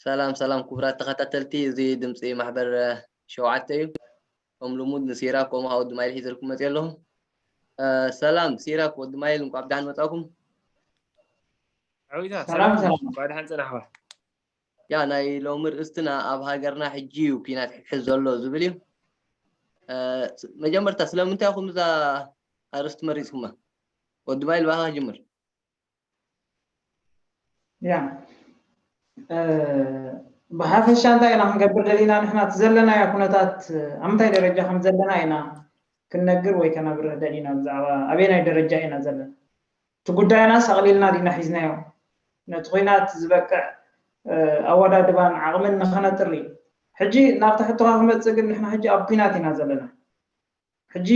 ሰላም ሰላም ክቡራት ተኸታተልቲ፣ እዚ ድምፂ ማሕበር ሸውዓተ እዩ። ከም ልሙድ ንሲራክ ከምኡ ከዓ ወዲ ማይል ሒዘልኩም መፅየ ኣለኹ። ሰላም ሲራክ፣ ወዲ ማይል፣ እንኳዕ ብደሓን መፃኩም። ዓዊታ ሰላም ሰላም። እንኳዕ ደሓን ፀናሕዋ። ያ ናይ ሎሚ ርእስትና ኣብ ሃገርና ሕጂ እዩ ኲናት ሕድሕድ ዘሎ ዝብል እዩ። መጀመርታ ስለምንታይ ኢኹም እዛ ኣርእስቲ መሪፅኩማ? ወዲ ማይል ባኻ ጅምር። ያ ብሓፈሻ እንታይ ኢና ክንገብር ደሊና ንሕና እቲ ዘለናዮ ኩነታት ኣብ ምንታይ ደረጃ ከም ዘለና ኢና ክንነግር ወይ ከነብርህ ደሊና ብዛዕባ ኣበየናይ ደረጃ ኢና ዘለና። እቲ ጉዳይና ሳቕሊልና ዲና ሒዝናዮ ነቲ ኩናት ዝበቅዕ ኣወዳድባን ዓቕምን ንኸነጥሪ። ሕጂ ናብቲ ሕቶኻ ክመፅእ ግን ንሕና ሕጂ ኣብ ኩናት ኢና ዘለና። ሕጂ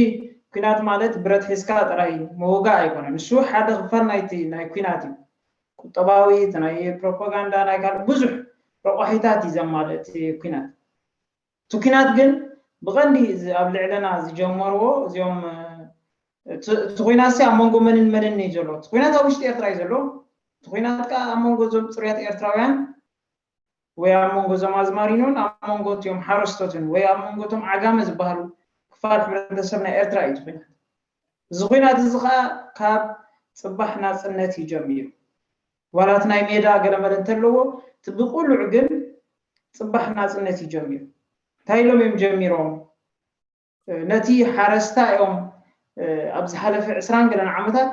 ኩናት ማለት ብረት ሒዝካ ጥራይ ምውጋእ ኣይኮነን። ንሱ ሓደ ክፋል ናይቲ ናይ ኩናት እዩ። ቁጠባዊ፣ እቲ ናይ ፕሮፓጋንዳ፣ ናይ ካልእ ብዙሕ ረቋሒታት እዩ ዘማልእ እቲ ኩናት። እቲ ኩናት ግን ብቐንዲ እዚ ኣብ ልዕለና ዝጀመርዎ እዚኦም እቲ ኩናት ሲ ኣብ መንጎ መንን መንን እዩ ዘሎ? እቲ ኩናት ኣብ ውሽጢ ኤርትራ እዩ ዘሎ። እቲ ኩናት ከዓ ኣብ መንጎ እዞም ፅሩያት ኤርትራውያን ወይ ኣብ መንጎ እዞም ኣዝማሪኖን ኣብ መንጎ እቲኦም ሓረስቶትን ወይ ኣብ መንጎ እቶም ዓጋመ ዝበሃሉ ክፋል ሕብረተሰብ ናይ ኤርትራ እዩ እቲ ኩናት። እዚ ኩናት እዚ ከዓ ካብ ፅባሕ ናፅነት እዩ ጀሚሩ። ዋላ እቲ ናይ ሜዳ ገለመለ እንተለዎ እቲ ብቁሉዕ ግን ፅባሕ ናፅነት እዩ ጀሚሩ። እንታይ ኢሎም እዮም ጀሚሮም? ነቲ ሓረስታ እዮም ኣብ ዝሓለፈ ዕስራን ገለን ዓመታት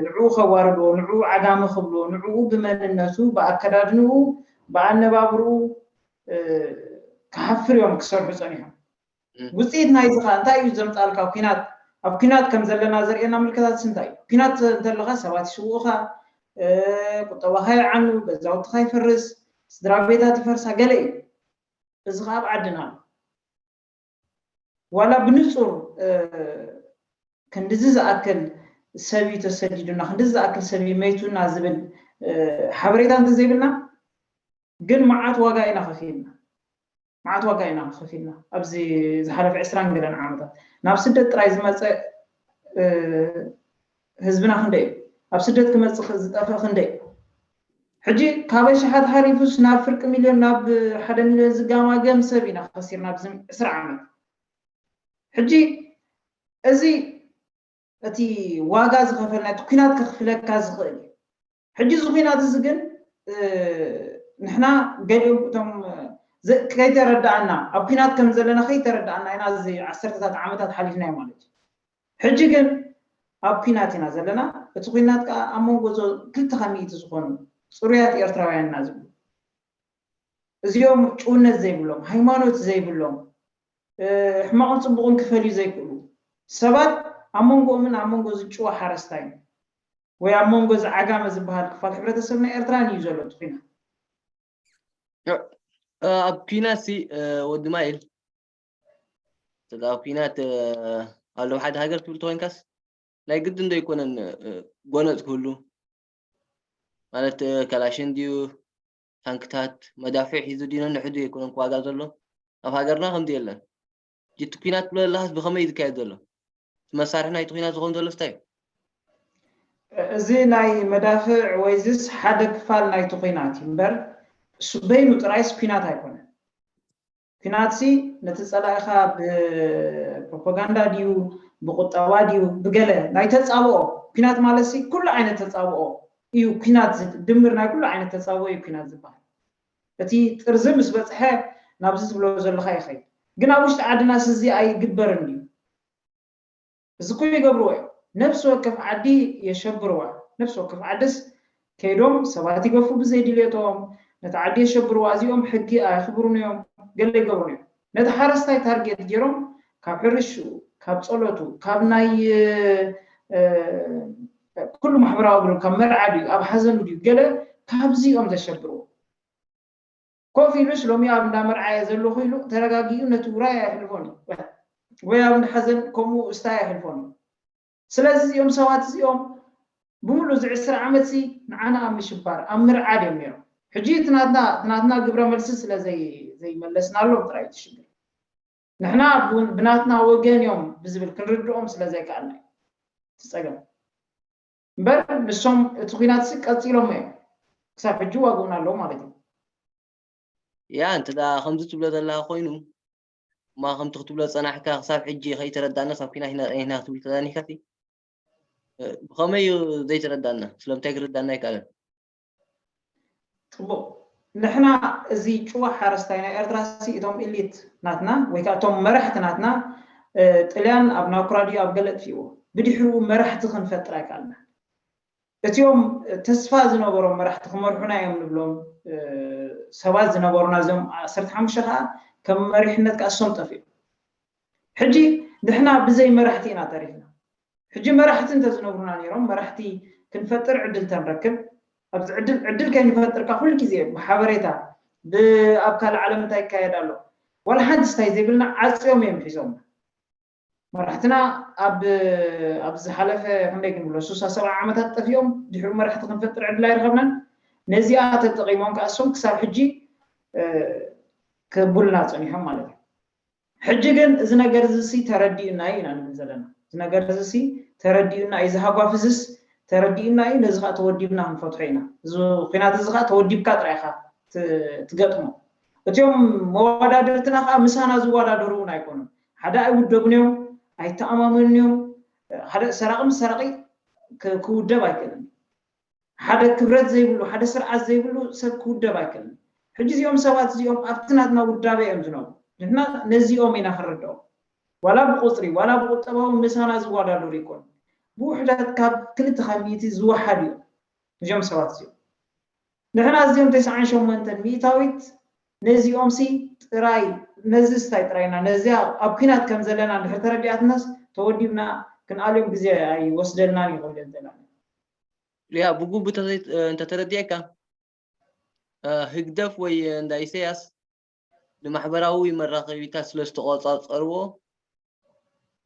ንዕኡ ከዋርድዎ፣ ንዕኡ ዓጋመ ክብልዎ፣ ንዕኡ ብመንነቱ፣ ብኣከዳድንኡ፣ ብኣነባብርኡ ክሓፍር እዮም ክሰርሑ ፀኒሖም። ውፅኢት ናይዚ ኸ እንታይ እዩ ዘምፃልካ? ኩናት ኣብ ኩናት ከም ዘለና ዘርእየና ምልክታት እንታይ እዩ? ኩናት እንተለኻ ሰባት ይስውኡኻ፣ ቁጠባኻ ይዓኑ፣ ገዛውትኻ ይፈርስ፣ ስድራ ቤታት ይፈርሳ፣ ገለ እዩ። እዚ ኸዓ ኣብ ዓድና ኣሎ። ዋላ ብንፁር ክንድዚ ዝኣክል ሰብ እዩ ተሰዲዱና፣ ክንድዚ ዝኣክል ሰብ እዩ መይቱና ዝብል ሓበሬታ እንተዘይብልና ግን መዓት ዋጋ ኢና ከፊልና፣ መዓት ዋጋ ኢና ከፊልና ኣብዚ ዝሓለፈ ዕስራን ገለን ዓመታት። ናብ ስደት ጥራይ ዝመፀ ህዝብና ክንደይ እዩ? ኣብ ስደት ክመፅእ ዝጠፍእ ክንደይ እዩ? ሕጂ ካብ ኣሽሓት ሓሊፉስ ናብ ፍርቂ ሚልዮን ናብ ሓደ ሚልዮን ዝጋማገም ሰብ ኢና ከሲርና ኣብዚ ዕስራ ዓመት። ሕጂ እዚ እቲ ዋጋ ዝኸፈልናዮ እቲ ኩናት ከኽፍለካ ዝኽእል እዩ። ሕጂ እዚ ኩናት እዚ ግን ንሕና ገሊኦም እቶም ከይተረዳኣና ኣብ ኩናት ከም ዘለና ከይተረዳኣና ኢና እዚ ዓሰርተታት ዓመታት ሓሊፍናዮ ማለት እዩ። ሕጂ ግን ኣብ ኩናት ኢና ዘለና። እቲ ኩናት ከዓ ኣብ መንጎ ክልተ ካብ ሚእቲ ዝኾኑ ፅሩያት ኤርትራውያን ኢና ዝብሉ። እዚኦም ጭውነት ዘይብሎም፣ ሃይማኖት ዘይብሎም፣ ሕማቕን ፅቡቕን ክፈልዩ ዘይክእሉ ሰባት ኣብ መንጎኦምን ኣብ መንጎ ዝጭዋ ሓረስታይ ወይ ኣብ መንጎ ዝዓጋመ ዝበሃል ክፋል ሕብረተሰብ ናይ ኤርትራን እዩ ዘሎ እቲ ኩናት። ኣብ ኩናት ሲ ወዲ ማይል ኣብ ኩናት ኣለዉ ሓደ ሃገር ትብል ተኮይንካስ ናይ ግድን ዶ ይኮነን ጎነፅ ክህሉ ማለት ከላሽን ድዩ ታንክታት መዳፍዕ ሒዙ ድዩ ነንሕዱ ኣይኮነን ክዋጋ ዘሎ። ኣብ ሃገርና ከምዚ የለን። እቲ ኩናት ትብሎ ዘለኻስ ብኸመይ እዩ ዝካየድ ዘሎ? እቲ መሳርሒ ናይቲ ኩናት ዝኸውን ዘሎ እንታይ እዩ? እዚ ናይ መዳፍዕ ወይ ዝስ ሓደ ክፋል ናይቲ ኩናት እዩ እምበር እሱ በይኑ ጥራይስ ኩናት ኣይኮነን። ኩናትሲ ነቲ ጸላኢኻ ብፕሮፓጋንዳ ድዩ ብቁጠባ ድዩ ብገለ ናይ ተጻብኦ ኩናት ማለትሲ ኩሉ ዓይነት ተጻብኦ እዩ ኩናት ድምር ናይ ኩሉ ዓይነት ተጻብኦ እዩ ኩናት ዝበሃል። እቲ ጥርዚ ምስ በጽሐ ናብዚ ዝብሎ ዘለኻ ይኸይድ። ግን ኣብ ውሽጢ ዓድናስ እዚ ኣይግበርን ድዩ? እዚ እኮ ይገብርዎ እዮም። ነፍሲ ወከፍ ዓዲ የሸብርዋ። ነፍሲ ወከፍ ዓድስ ከይዶም ሰባት ይገፉ ብዘይ ድልየቶም ነቲ ዓዲ የሸብርዋ። እዚኦም ሕጊ ኣየኽብሩን እዮም፣ ገለ ይገብሩን እዮም። ነቲ ሓረስታይ ታርጌት ገይሮም ካብ ሕርሽኡ፣ ካብ ጸሎቱ፣ ካብ ናይ ኩሉ ማሕበራዊ ኣገልግሎት ካብ መርዓ ድዩ ኣብ ሓዘኑ ድዩ ገለ ካብዚ እዮም ዘሸብርዎ። ኮፍ ኢሉስ ሎሚ ኣብ እንዳ መርዓ እየ ዘለኹ ኢሉ ተረጋጊኡ ነቲ ውራይ ኣየሕልፎን እዩ ወይ ኣብ እንዳ ሓዘን ከምኡ እስታይ ኣየሕልፎን እዩ። ስለዚ እዚኦም ሰባት እዚኦም ብምሉእ እዚ ዕስራ ዓመት ሲ ንዓና ኣብ ምሽባር ኣብ ምርዓድ እዮም ነይሮም። ሕጂ እቲ ናትና እቲ ናትና ግብረ መልሲ ስለ ዘይመለስናሎም ጥራይ እቲ ሽግር። ንሕና ብናትና ወገን እዮም ብዝብል ክንርድኦም ስለ ዘይከኣልና እዩ እቲ ፀገም። እምበር ንሶም እቲ ኲናት ሲ ቀፂሎሞ እዮም ክሳብ ሕጂ ዋግኡና ኣለዉ ማለት እዩ። ያ እንተ ደኣ ከምዚ ትብሎ ዘለኻ ኮይኑ፣ እማ ከምቲ ክትብሎ ዝጸናሕካ ክሳብ ሕጂ ከይተረዳእና ካብ ኲናት ኢና ጸኒሕና ክትብል ተዛኒሕካሲ፣ እ፣ ብኸመይ እዩ ዘይተረዳእና? ስለምንታይ ክርዳእና ኣይከኣለን? ጽቡቕ። ንሕና እዚ ጭዋ ሓረስታይ ናይ ኤርትራ ሲ እቶም ኢሊት ናትና ወይ ከዓ እቶም መራሕቲ ናትና፣ እ፣ ጥልያን ኣብ ናኩራ ድዩ ኣብ ገለ ኣጥፊእዎ። ብድሕሪኡ መራሕቲ ክንፈጥር ኣይከኣልና። እቲኦም ተስፋ ዝነበሮም መራሕቲ ክመርሑና እዮም ንብሎም፣ እ፣ ሰባት ዝነበሩና እዚኦም ዓሰርተ ሓሙሽተ ከዓ ከም መሪሕነት ከዓ እሶም ጠፊኦም። ሕጂ ንሕና ብዘይ መራሕቲ ኢና ተሪፍና። ሕጂ መራሕቲ እንተዝነብሩና ነይሮም፣ መራሕቲ ክንፈጥር ዕድል ተንረክብ። ኣብዚ ዕድል፣ ዕድል ከይንፈጥር ከዓ ኩሉ ግዜ ብሓበሬታ፣ ብ-፣ ኣብ ካልእ ዓለም እንታይ ይካየድ ኣሎ፣ ዋላ ሓንቲ ስታይ ዘይብልና ዓጽዮም እዮም ሒዞምና። መራሕትና ኣብ፣ ኣብ ዝሓለፈ ክንደይ ክንብሎ፣ ሱሳ ሰብዓ ዓመታት ጠፊኦም፣ ድሕሪ መራሕቲ ክንፈጥር ዕድል ኣይረኸብናን። ነዚኣ ተጠቒሞም ከዓ እሶም ክሳብ ሕጂ፣ እ፣ ክቡልና ጸኒሖም ማለት እዩ። ሕጂ ግን እዚ ነገር እዚ ሲ ተረዲኡና እዩ ኢና ንብል ዘለና። እዚ ነገር እዚ ሲ ተረዲኡና እዩ፣ እዚ ሃጓፍ እዚስ ተረዲኡና እዩ፣ ነዚ ከዓ ተወዲብና ክንፈትሖ ኢና። እዚ ኲናት እዚ ከዓ ተወዲብካ ጥራይ ኢኻ ት-፣ ትገጥሞ። እቲኦም መወዳድርትና ከዓ ምሳና ዝወዳደሩ እውን ኣይኮኑን። ሓደ ኣይውደቡን እዮም፣ ኣይተኣማመኑን እዮም። ሓደ ሰራቒ ምስ ሰራቒ ክ-፣ ክውደብ ኣይክእልን። ሓደ ክብረት ዘይብሉ፣ ሓደ ስርዓት ዘይብሉ ሰብ ክውደብ ኣይክእልን። ሕጂ እዚኦም ሰባት እዚኦም ኣብቲ ናትና ውዳበ እዮም ዝነብሩ። ንሕና ነዚኦም ኢና ክንርድኦም። ዋላ ብቁፅሪ፣ ዋላ ብቁጠባዊ ምሳና ዝወዳደሩ ይኮኑ። ብውሕዳት ካብ ክልተ ካብ ሚእቲ ዝወሓዱ እዮም እዚኦም ሰባት እዚኦም። ንሕና እዚኦም ተስዓን ሸሞንተን ሚእታዊት ነዚኦም ሲ ጥራይ፣ ነዚ ስታይ ጥራይና፣ ነዚኣ ኣብ ኲናት ከም ዘለና እንድሕር ተረዲኣትናስ ተወዲብና ክንኣልዮም ግዜ ኣይወስደልናን እዩ ክብል እንተና። ያ ብግቡእ እንተዘይ-፣ እንተተረዲኤካ፣ እ፣ ህግደፍ ወይ እንዳ ኢሳያስ ንማሕበራዊ መራኸቢታት ስለ ዝተቆጻጸርዎ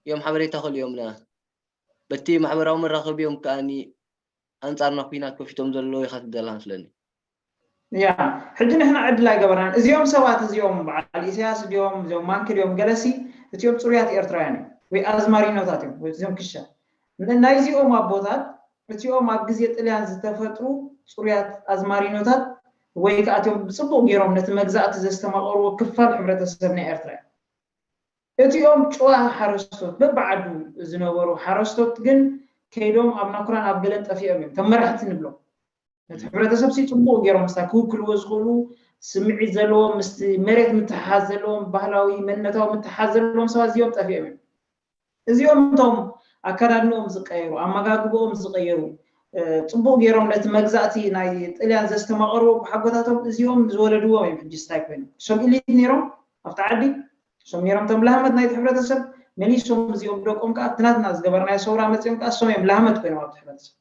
እዮም ሓበሬታ ከሊኦምና። በቲ ማሕበራዊ መራኸቢ እዮም ከኣኒ ኣንጻርና ኲናት ከፊቶም ዘለዉ ኢኻ ትብል ዘለኻ መስለኒ። ያ፣ ሕጂ ንሕና ዕድል ኣይገበርናን። እዚኦም ሰባት እዚኦም በዓል ኢሳያስ ድዮም፣ እዚኦም ማንኪ ድዮም፣ ገለሲ እቲኦም ጽሩያት ኤርትራውያን እዮም ወይ ኣዝማሪኖታት እዮም ወይ እዚኦም ክሻ። ን-፣ ናይዚኦም ኣቦታት እቲኦም ኣብ ግዜ ጥልያን ዝተፈጥሩ ጽሩያት ኣዝማሪኖታት ወይ ከዓ እቲኦም ብጽቡቕ ገይሮም ነቲ መግዛእቲ ዘስተማቐርዎ ክፋል ሕብረተሰብ ናይ ኤርትራ እዮም። እቲኦም ጭዋ ሓረስቶት በብዓዱ ዝነበሩ ሓረስቶት ግን ከይዶም ኣብ ናኩራን ኣብ ገለን ጠፊኦም እዮም። ከም መራሕቲ ንብሎም ነቲ ሕብረተሰብ ሲ ጽቡቕ ገይሮም ምስታ ክውክልዎ ዝኽእሉ ስምዒት ዘለዎም ምስቲ መሬት ምትሓሓዝ ዘለዎም ባህላዊ መንነታዊ ምትሓሓዝ ዘለዎም ሰባት እዚኦም ጠፊኦም እዮም። እዚኦም እቶም ኣከዳድንኦም ዝቀየሩ፣ ኣመጋግብኦም ዝቀየሩ፣ እ፣ ጽቡቕ ገይሮም ነቲ መግዛእቲ ናይ ጥልያን ዘስተማቐርዎ ብሓጎታቶም እዚኦም ዝወለድዎም እዮም ሕጂ ስታይ ኮይኖም። እሶም ኢሊት ነይሮም ኣብቲ ዓዲ፣ እሶም ነይሮም እቶም ላህመት ናይቲ ሕብረተሰብ፣ መሊሶም እዚኦም ደቆም ከዓ ኣብቲ ናትና ዝገበርናዮ ሰውራ መጺኦም ከዓ እሶም እዮም ላህመት ኮይኖም ኣብቲ ሕብረተሰብ።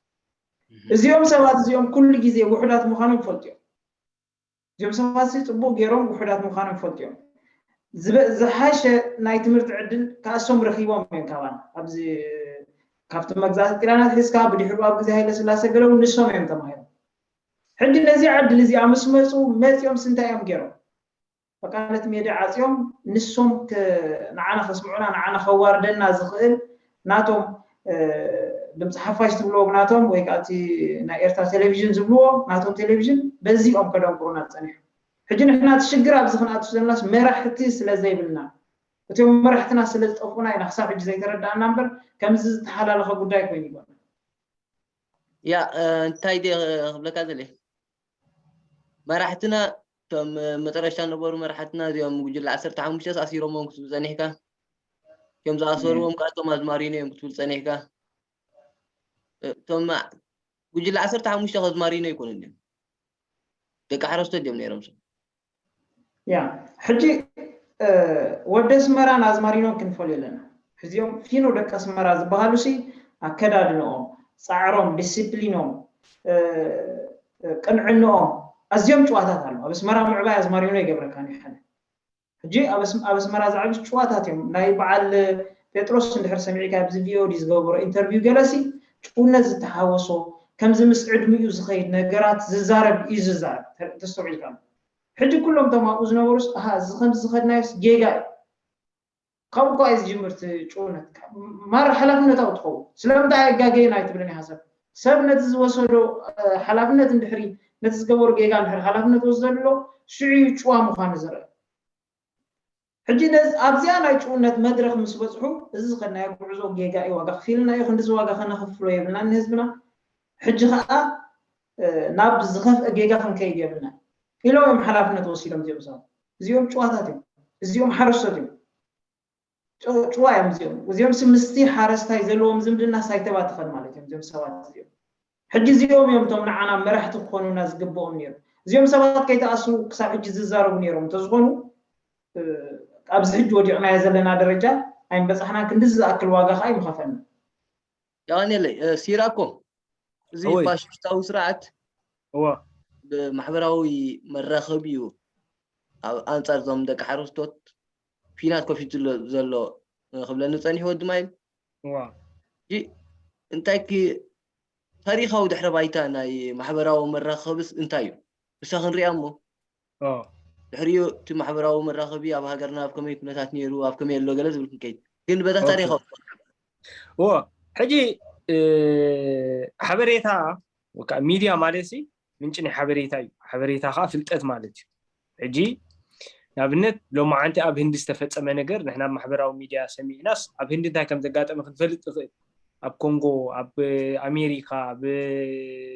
እዚኦም ሰባት እዚኦም ኩሉ ግዜ ውሑዳት ምዃኖም ይፈልጡ እዮም። እዚኦም ሰባት ሲ ጽቡቕ ገይሮም ውሑዳት ምዃኖም ይፈልጡ እዮም። ዝበ-፣ ዝሓሸ ናይ ትምህርቲ ዕድል ከኣሶም ረኺቦም እዮም ካባና። ኣብዚ ካብቲ መግዛእቲ ጥልያናት ሒዝካ ብድሕሪኡ ኣብ ግዜ ሃይለ ስላሴ ገለ እውን ንሶም እዮም ተማሂሮም። ሕጂ ነዚ ዕድል እዚኣ ምስ መጹ መጺኦም ስንታይ እዮም ገይሮም? በቃ ነቲ ሜድያ ዓጽዮም ንሶም ክ-፣ ንዓና ከስምዑና ንዓና ከዋርደና ዝኽእል ናቶም፣ እ፣ ድምፂ ሓፋሽ ትብልዎ ብናቶም ወይ ከዓ እቲ ናይ ኤርትራ ቴሌቪዥን ዝብልዎ ናቶም ቴሌቪዥን በዚኦም ከደንቁሩና ጸኒሖም። ሕጂ ንሕና እቲ ሽግር ኣብዚ ክንኣቱ ዘለናስ መራሕቲ ስለ ዘይብልና እቶም መራሕትና ስለ ዝጠፍኡና ኢና ክሳብ ሕጂ ዘይተረዳእና እምበር ከምዚ ዝተሓላለኸ ጉዳይ ኮይኑ ይኮነ። ያ፣ እ፣ እንታይ ድየ ክብለካ ዘለ? መራሕትና እቶም፣ እ፣ መጨረሽታ ነበሩ መራሕትና እዚኦም ጉጅለ ዓሰርተ ሓሙሽተ ኣሲሮሞም ክትብል ጸኒሕካ። እቶም ዝኣሰርዎም ከዓ እቶም ኣዝማሪኖ እዮም ክትብል ጸኒሕካ። እ፣ እቶም ጉጅለ ዓሰርተ ሓሙሽተ ከዝማሪኖ ኣይኮኑን እዮም። ደቂ ሓረስቶት እዮም ነይሮም። ሶ ያ፣ ሕጂ፣ እ፣ ወዲ ኣስመራን ኣዝማሪኖን ክንፈልዮ ኣለና። ሕዚኦም ፊኖ ደቂ ኣስመራ ዝበሃሉ ሲ ኣከዳድንኦም፣ ጻዕሮም፣ ዲሲፕሊኖም፣ እ፣ እ፣ ቅንዕንኦም ኣዝዮም ጭዋታት ኣለዉ። ኣብ ኣስመራ ምዕባይ ኣዝማሪኖ ኣይገብረካን እዩ ሓደ። ሕጂ ኣብ ኣስ-፣ ኣብ ኣስመራ ዝዓብዩ ጭዋታት እዮም። ናይ በዓል ጴጥሮስ እንድሕር ሰሚዕካ ኣብዚ ቪኦዲ ዝገበሮ ኢንተርቪው ገለሲ ጭውነት ዝተሓወሶ ከምዚ ምስ ዕድሚኡ ዝኸይድ ነገራት ዝዛረብ እዩ ዝዛረብ። ተ-፣ ተስተውዒልካ ኣሎ። ሕጂ ኩሎም እቶም ኣብኡ ዝነበሩስ፣ ኣሃ፣ እዚ ከምዚ ዝኸድናዮስ ጌጋ እዩ። ካብኡ እኳ እዩ ዝጅምር እቲ ጭውነት። ማራ ሓላፍነታዊ ትኸውን። ስለምንታይ ኣጋገየን ኣይትብልን ኢኻ ሰብ? ሰብ ነቲ ዝወሰዶ፣ እ፣ ሓላፍነት እንድሕሪ ነቲ ዝገበሩ ጌጋ እንድሕር ሓላፍነት ወስደሉ ኣሎ፣ ሽዑ እዩ ጭዋ ምዃኑ ዝርአ። ሕጂ ነዚ ኣብዚኣ ናይ ጭውነት መድረኽ ምስ በጽሑ፣ እዚ ዝኸድናዮ ጉዕዞ ጌጋ እዩ፣ ዋጋ ከፊልና እዩ፣ ክንድዚ ዋጋ ከነኽፍሎ የብልናን ንህዝብና። ሕጂ ኸኣ ናብ ዝኸፍአ ጌጋ ክንከይድ የብልናን ኢሎም እዮም ሓላፍነት ወሲዶም። እዚኦም ሰባት እዚኦም ጭዋታት እዮም። እዚኦም ሓረስቶት እዮም። ጭዋ እዮም እዚኦም። እዚኦም ምስቲ ሓረስታይ ዘለዎም ዝምድና ሳይተባተኸን ማለት እዮም እዚኦም ሰባት እዚኦም። ሕጂ እዚኦም እዮም እቶም ንዓና መራሕቲ ክኾኑና ዝግብኦም ነይሩ። እዚኦም ሰባት ከይተኣስሩ ክሳብ ሕጂ ዝዛረቡ ነይሮም እንተዝኾኑ ኣብዚ ሕጂ ወዲቕናዮ ዘለና ደረጃ ኣይምበፃሕናን። ክንድዚ ዝኣክል ዋጋ ከዓ ይምኸፈልና። የቐንየለይ። ሲራኮ፣ እዚ ፋሽስታዊ ስርዓት እወ ብማሕበራዊ መራኸቢ እዩ ኣብ ኣንፃር እዞም ደቂ ሓረስቶት ኲናት ከፊቱ ዘሎ ክብለኒ ፀኒሑ ወዲ ማይል። እወ እንታይ ክ ታሪኻዊ ድሕረ ባይታ ናይ ማሕበራዊ መራኸብስ እንታይ እዩ? እሳ ክንሪኣ እሞ ኦ ድሕሪኡ እቲ ማሕበራዊ መራኸቢ ኣብ ሃገርና ኣብ ከመይ ኩነታት ነይሩ፣ ኣብ ከመይ ኣሎ ገለ ዝብል ክንከይድ ግን በዛ ኦኬ። ታሪኻዊ እወ ሕጂ እ፣ ሓበሬታ ወይ ከዓ ሚድያ ማለት ሲ ምንጪ ናይ ሓበሬታ እዩ። ሓበሬታ ከዓ ፍልጠት ማለት እዩ። ሕጂ ንኣብነት ሎማዓንቲ ኣብ ህንዲ ዝተፈፀመ ነገር ንሕና ኣብ ማሕበራዊ ሚድያ ሰሚዕናስ ኣብ ህንዲ እንታይ ከም ዘጋጠመ ክንፈልጥ ንኽእል። ኣብ ኮንጎ፣ ኣብ ኣሜሪካ፣ ኣብ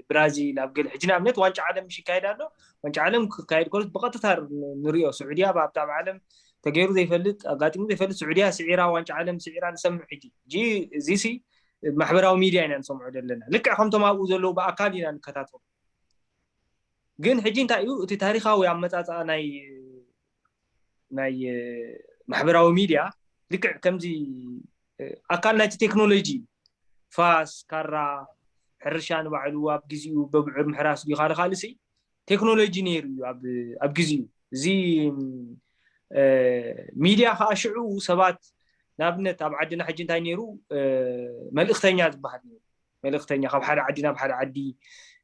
ብራዚል፣ ኣብ ገለ ሕጂ ንኣብነት ዋንጫ ዓለም ምሽ ይካየድ ኣሎ። ዋንጫ ዓለም ክካየድ ከሎ ብቐጥታ ንሪኦ። ስዑድያ ኣብታ ዓለም ተገይሩ ዘይፈልጥ ኣጋጢሙ ዘይፈልጥ ስዑድያ ስዒራ ዋንጫ ዓለም ስዒራ ንሰምዕ። ሕጂ ሕጂ እዚሲ ማሕበራዊ ሚድያ ኢና ንሰምዖ ዘለና። ልክዕ ከምቶም ኣብኡ ዘለዉ ብኣካል ኢና ንከታተሉ። ግን ሕጂ እንታይ እዩ እቲ ታሪኻዊ ኣመፃፅኣ ናይ ናይ ማሕበራዊ ሚድያ ልክዕ ከምዚ ኣካል ናይቲ ቴክኖሎጂ ፋስ ካራ ሕርሻ ንባዕሉ ኣብ ግዜኡ በብዑር ምሕራስ ድዩ ካልእ ካልእ ሲ ቴክኖሎጂ ነይሩ እዩ ኣብ ኣብ ግዜኡ። እዚ ሚድያ ከዓ ሽዑ ሰባት ንኣብነት ኣብ ዓድና ሕጂ እንታይ ነይሩ መልእክተኛ ዝበሃል ነይሩ። መልእክተኛ ካብ ሓደ ዓዲ ናብ ሓደ ዓዲ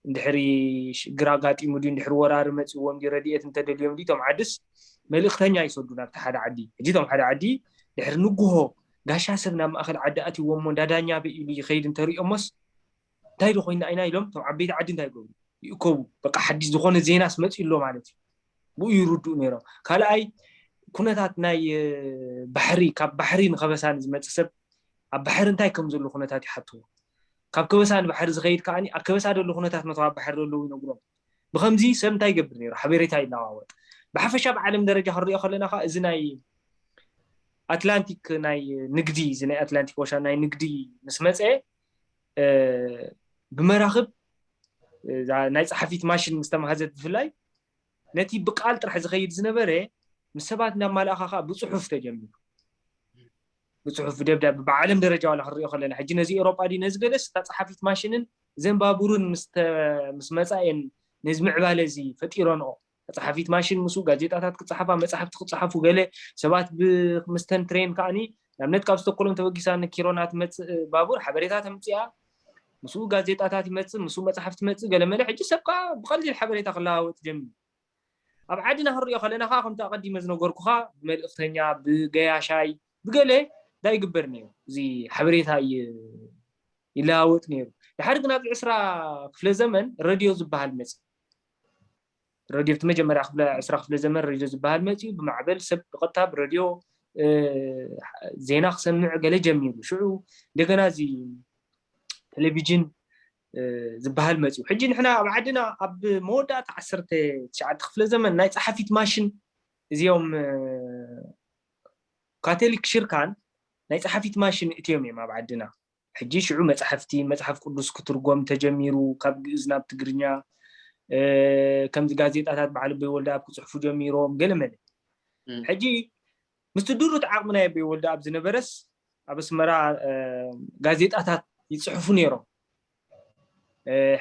እንድሕሪ ሽግር ኣጋጢሙ ድዩ እንድሕሪ ወራሪ መፅዎም ድዩ ረድኤት እንተደልዮም ድዩ እቶም ዓድስ መልእክተኛ ይሰዱ ናብቲ ሓደ ዓዲ። ሕጂ እቶም ሓደ ዓዲ ድሕሪ ንጉሆ ጋሻ ሰብ ናብ ማእኸል ዓዲ ኣትይዎም እሞ እንዳ ዳኛ በይ ኢሉ ይኸይድ እንተሪኦሞስ እንታይ ዶ ኮይና ኢና ኢሎም እቶም ዓበይቲ ዓዲ እንታይ ይገብሩ? ይእከቡ። በቃ ሓድሽ ዝኾነ ዜናስ መፂኡ ኣሎ ማለት እዩ። ብኡ ይርድኡ ነይሮም። ካልኣይ ኩነታት ናይ ባሕሪ ካብ ባሕሪ ንኸበሳ ንዝመፅእ ሰብ ኣብ ባሕሪ እንታይ ከም ዘሎ ኩነታት ይሓትዎ። ካብ ከበሳ ንባሕሪ ዝኸይድ ከዓ ኣብ ከበሳ ዘሎ ኩነታት መተው ኣብ ባሕሪ ዘለዉ ይነግሮም። ብከምዚ ሰብ እንታይ ይገብር ነይሩ? ሓበሬታ ይለዋወጥ። ብሓፈሻ ብዓለም ደረጃ ክንሪኦ ከለና ከዓ እዚ ናይ ኣትላንቲክ ናይ ንግዲ እዚ ናይ ኣትላንቲክ ኦሻን ናይ ንግዲ ምስ መፀ ብመራኽብ ናይ ፀሓፊት ማሽን ምስ ተማሃዘት ብፍላይ ነቲ ብቃል ጥራሕ ዝኸይድ ዝነበረ ምስ ሰባት እናማላእኻ ከዓ ብፅሑፍ ተጀሚሩ። ብፅሑፍ ብደብዳቤ ብዓለም ደረጃ ዋላ ክንሪኦ ከለና ሕጂ ነዚ ኤሮጳ ድዩ ነዚ ገለስ እታ ፀሓፊት ማሽንን ዘንባቡርን ምስ መፃ እየን ነዚ ምዕባለ እዚ ፈጢረንኦ። ፀሓፊት ማሽን ምስኡ ጋዜጣታት ክፀሓፋ መፅሓፍቲ ክፀሓፉ ገለ ሰባት ምስተን ትሬን ከዓኒ ንኣብነት ካብ ስቶኮሎም ተበጊሳ ንኪሮና ትመፅእ ባቡር ሓበሬታ ተምፅኣ ምስኡ ጋዜጣታት ይመፅእ ምስኡ መፅሓፍቲ ይመፅእ ገለመለ ሕጂ ሰብ ከዓ ብቐሊል ሓበሬታ ክለዋወጥ ጀሚሩ። ኣብ ዓድና ክንሪኦ ከለና ከዓ ከምቲ ኣቐዲመ ዝነገርኩኻ ብመልእኽተኛ ብገያሻይ ብገለ እንታይ ይግበር ነይሩ እዚ ሓበሬታ ይለዋወጥ ነይሩ። ድሓር ግን ኣብዚ ዕስራ ክፍለ ዘመን ረድዮ ዝበሃል መፅ ረድዮ እቲ መጀመርያ ክፍለ ዕስራ ክፍለ ዘመን ረድዮ ዝበሃል መፅዩ ብማዕበል ሰብ ብቐጥታ ብረድዮ ዜና ክሰምዕ ገለ ጀሚሩ። ሽዑ እንደገና እዚ ቴሌቪዥን ዝበሃል መፅዩ። ሕጂ ንሕና ኣብ ዓድና ኣብ መወዳእታ ዓሰርተ ትሽዓተ ክፍለ ዘመን ናይ ፀሓፊት ማሽን እዚኦም ካቶሊክ ሽርካን ናይ ፀሓፊት ማሽን እትዮም እዮም ኣብ ዓድና። ሕጂ ሽዑ መፅሓፍቲ መፅሓፍ ቅዱስ ክትርጎም ተጀሚሩ ካብ ግእዝ ናብ ትግርኛ ከምዚ ጋዜጣታት በዓል ኣቦይ ወልደኣብ ክፅሕፉ ጀሚሮም ገለመለ። ሕጂ ምስቲ ድሩት ዓቕሚ ናይ ኣቦይ ወልደኣብ ዝነበረስ ኣብ ኣስመራ ጋዜጣታት ይፅሕፉ ነይሮም።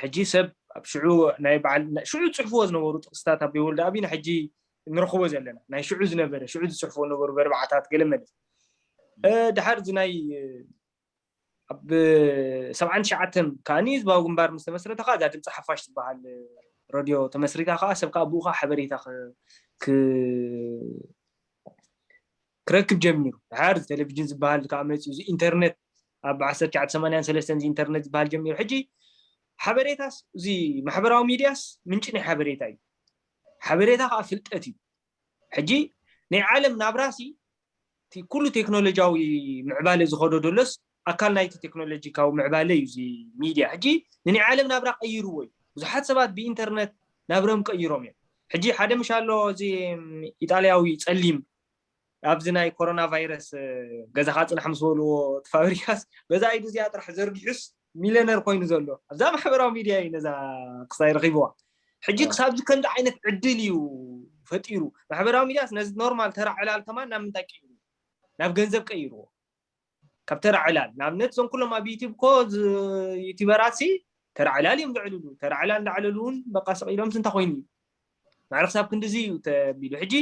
ሕጂ ሰብ ኣብ ሽዑ ናይ በዓል ሽዑ ዝፅሕፍዎ ዝነበሩ ጥቕስታት ኣቦይ ወልደኣብ ኢና ሕጂ ንረኽቦ ዘለና ናይ ሽዑ ዝነበረ ሽዑ ዝፅሕፍዎ ነበሩ በርባዕታት ገለመለ። ድሓር እዚ ናይ ኣብ ሰብዓን ትሽዓተን ከዓኒ ህዝባዊ ግንባር ምስ ተመስረተ ከዓ እዛ ድምፂ ሓፋሽ ዝበሃል ረድዮ ተመስሪታ ከዓ ሰብ ከዓ ብኡ ከዓ ሓበሬታ ክረክብ ጀሚሩ። ድሓር ቴሌቪዥን ዝበሃል ከዓ መፅዩ እዚ ኢንተርኔት ኣብ ዓሰርተ ትሽዓተ ሰማንያን ሰለስተን እዚ ኢንተርኔት ዝበሃል ጀሚሩ። ሕጂ ሓበሬታስ፣ እዚ ማሕበራዊ ሚድያስ ምንጪ ናይ ሓበሬታ እዩ። ሓበሬታ ከዓ ፍልጠት እዩ። ሕጂ ናይ ዓለም ናብራሲ እቲ ኩሉ ቴክኖሎጂያዊ ምዕባለ ዝኸዶ ዘሎስ ኣካል ናይቲ ቴክኖሎጂካዊ ምዕባለ እዩ። እዚ ሚድያ ሕጂ ንናይ ዓለም ናብራ ቀይርዎ እዩ። ብዙሓት ሰባት ብኢንተርነት ናብረም ቀይሮም እዮም። ሕጂ ሓደ ምሽ ኣሎ፣ እዚ ኢጣልያዊ ጸሊም ኣብዚ ናይ ኮሮና ቫይረስ ገዛኻ ጽናሕ ምስ በልዎ እቲ ፋብሪካስ በዛ ኢዱ እዚኣ ጥራሕ ዘርጊሑስ ሚለነር ኮይኑ ዘሎ ኣብዛ ማሕበራዊ ሚድያ እዩ። ነዛ ክሳይ ረኺብዋ ሕጂ ክሳብዚ ከምዚ ዓይነት ዕድል እዩ ፈጢሩ። ማሕበራዊ ሚድያስ ነዚ ኖርማል ተራ ዕላል ከማን ናብ ምንታይ ቀይሩ? ናብ ገንዘብ ቀይርዎ። ካብ ተራ ዕላል ንኣብነት እዞም ኩሎም ኣብ ዩቲብ ኮ ዩቲበራት ሲ ተራ ዕላል እዮም ዘዕልሉ። ተራ ዕላል እንዳዕለሉ እውን በቃ ስቕ ኢሎም ስንታ ኮይኑ እዩ ማዕረ ክሳብ ክንድዚ እዩ ተቢሉ። ሕጂ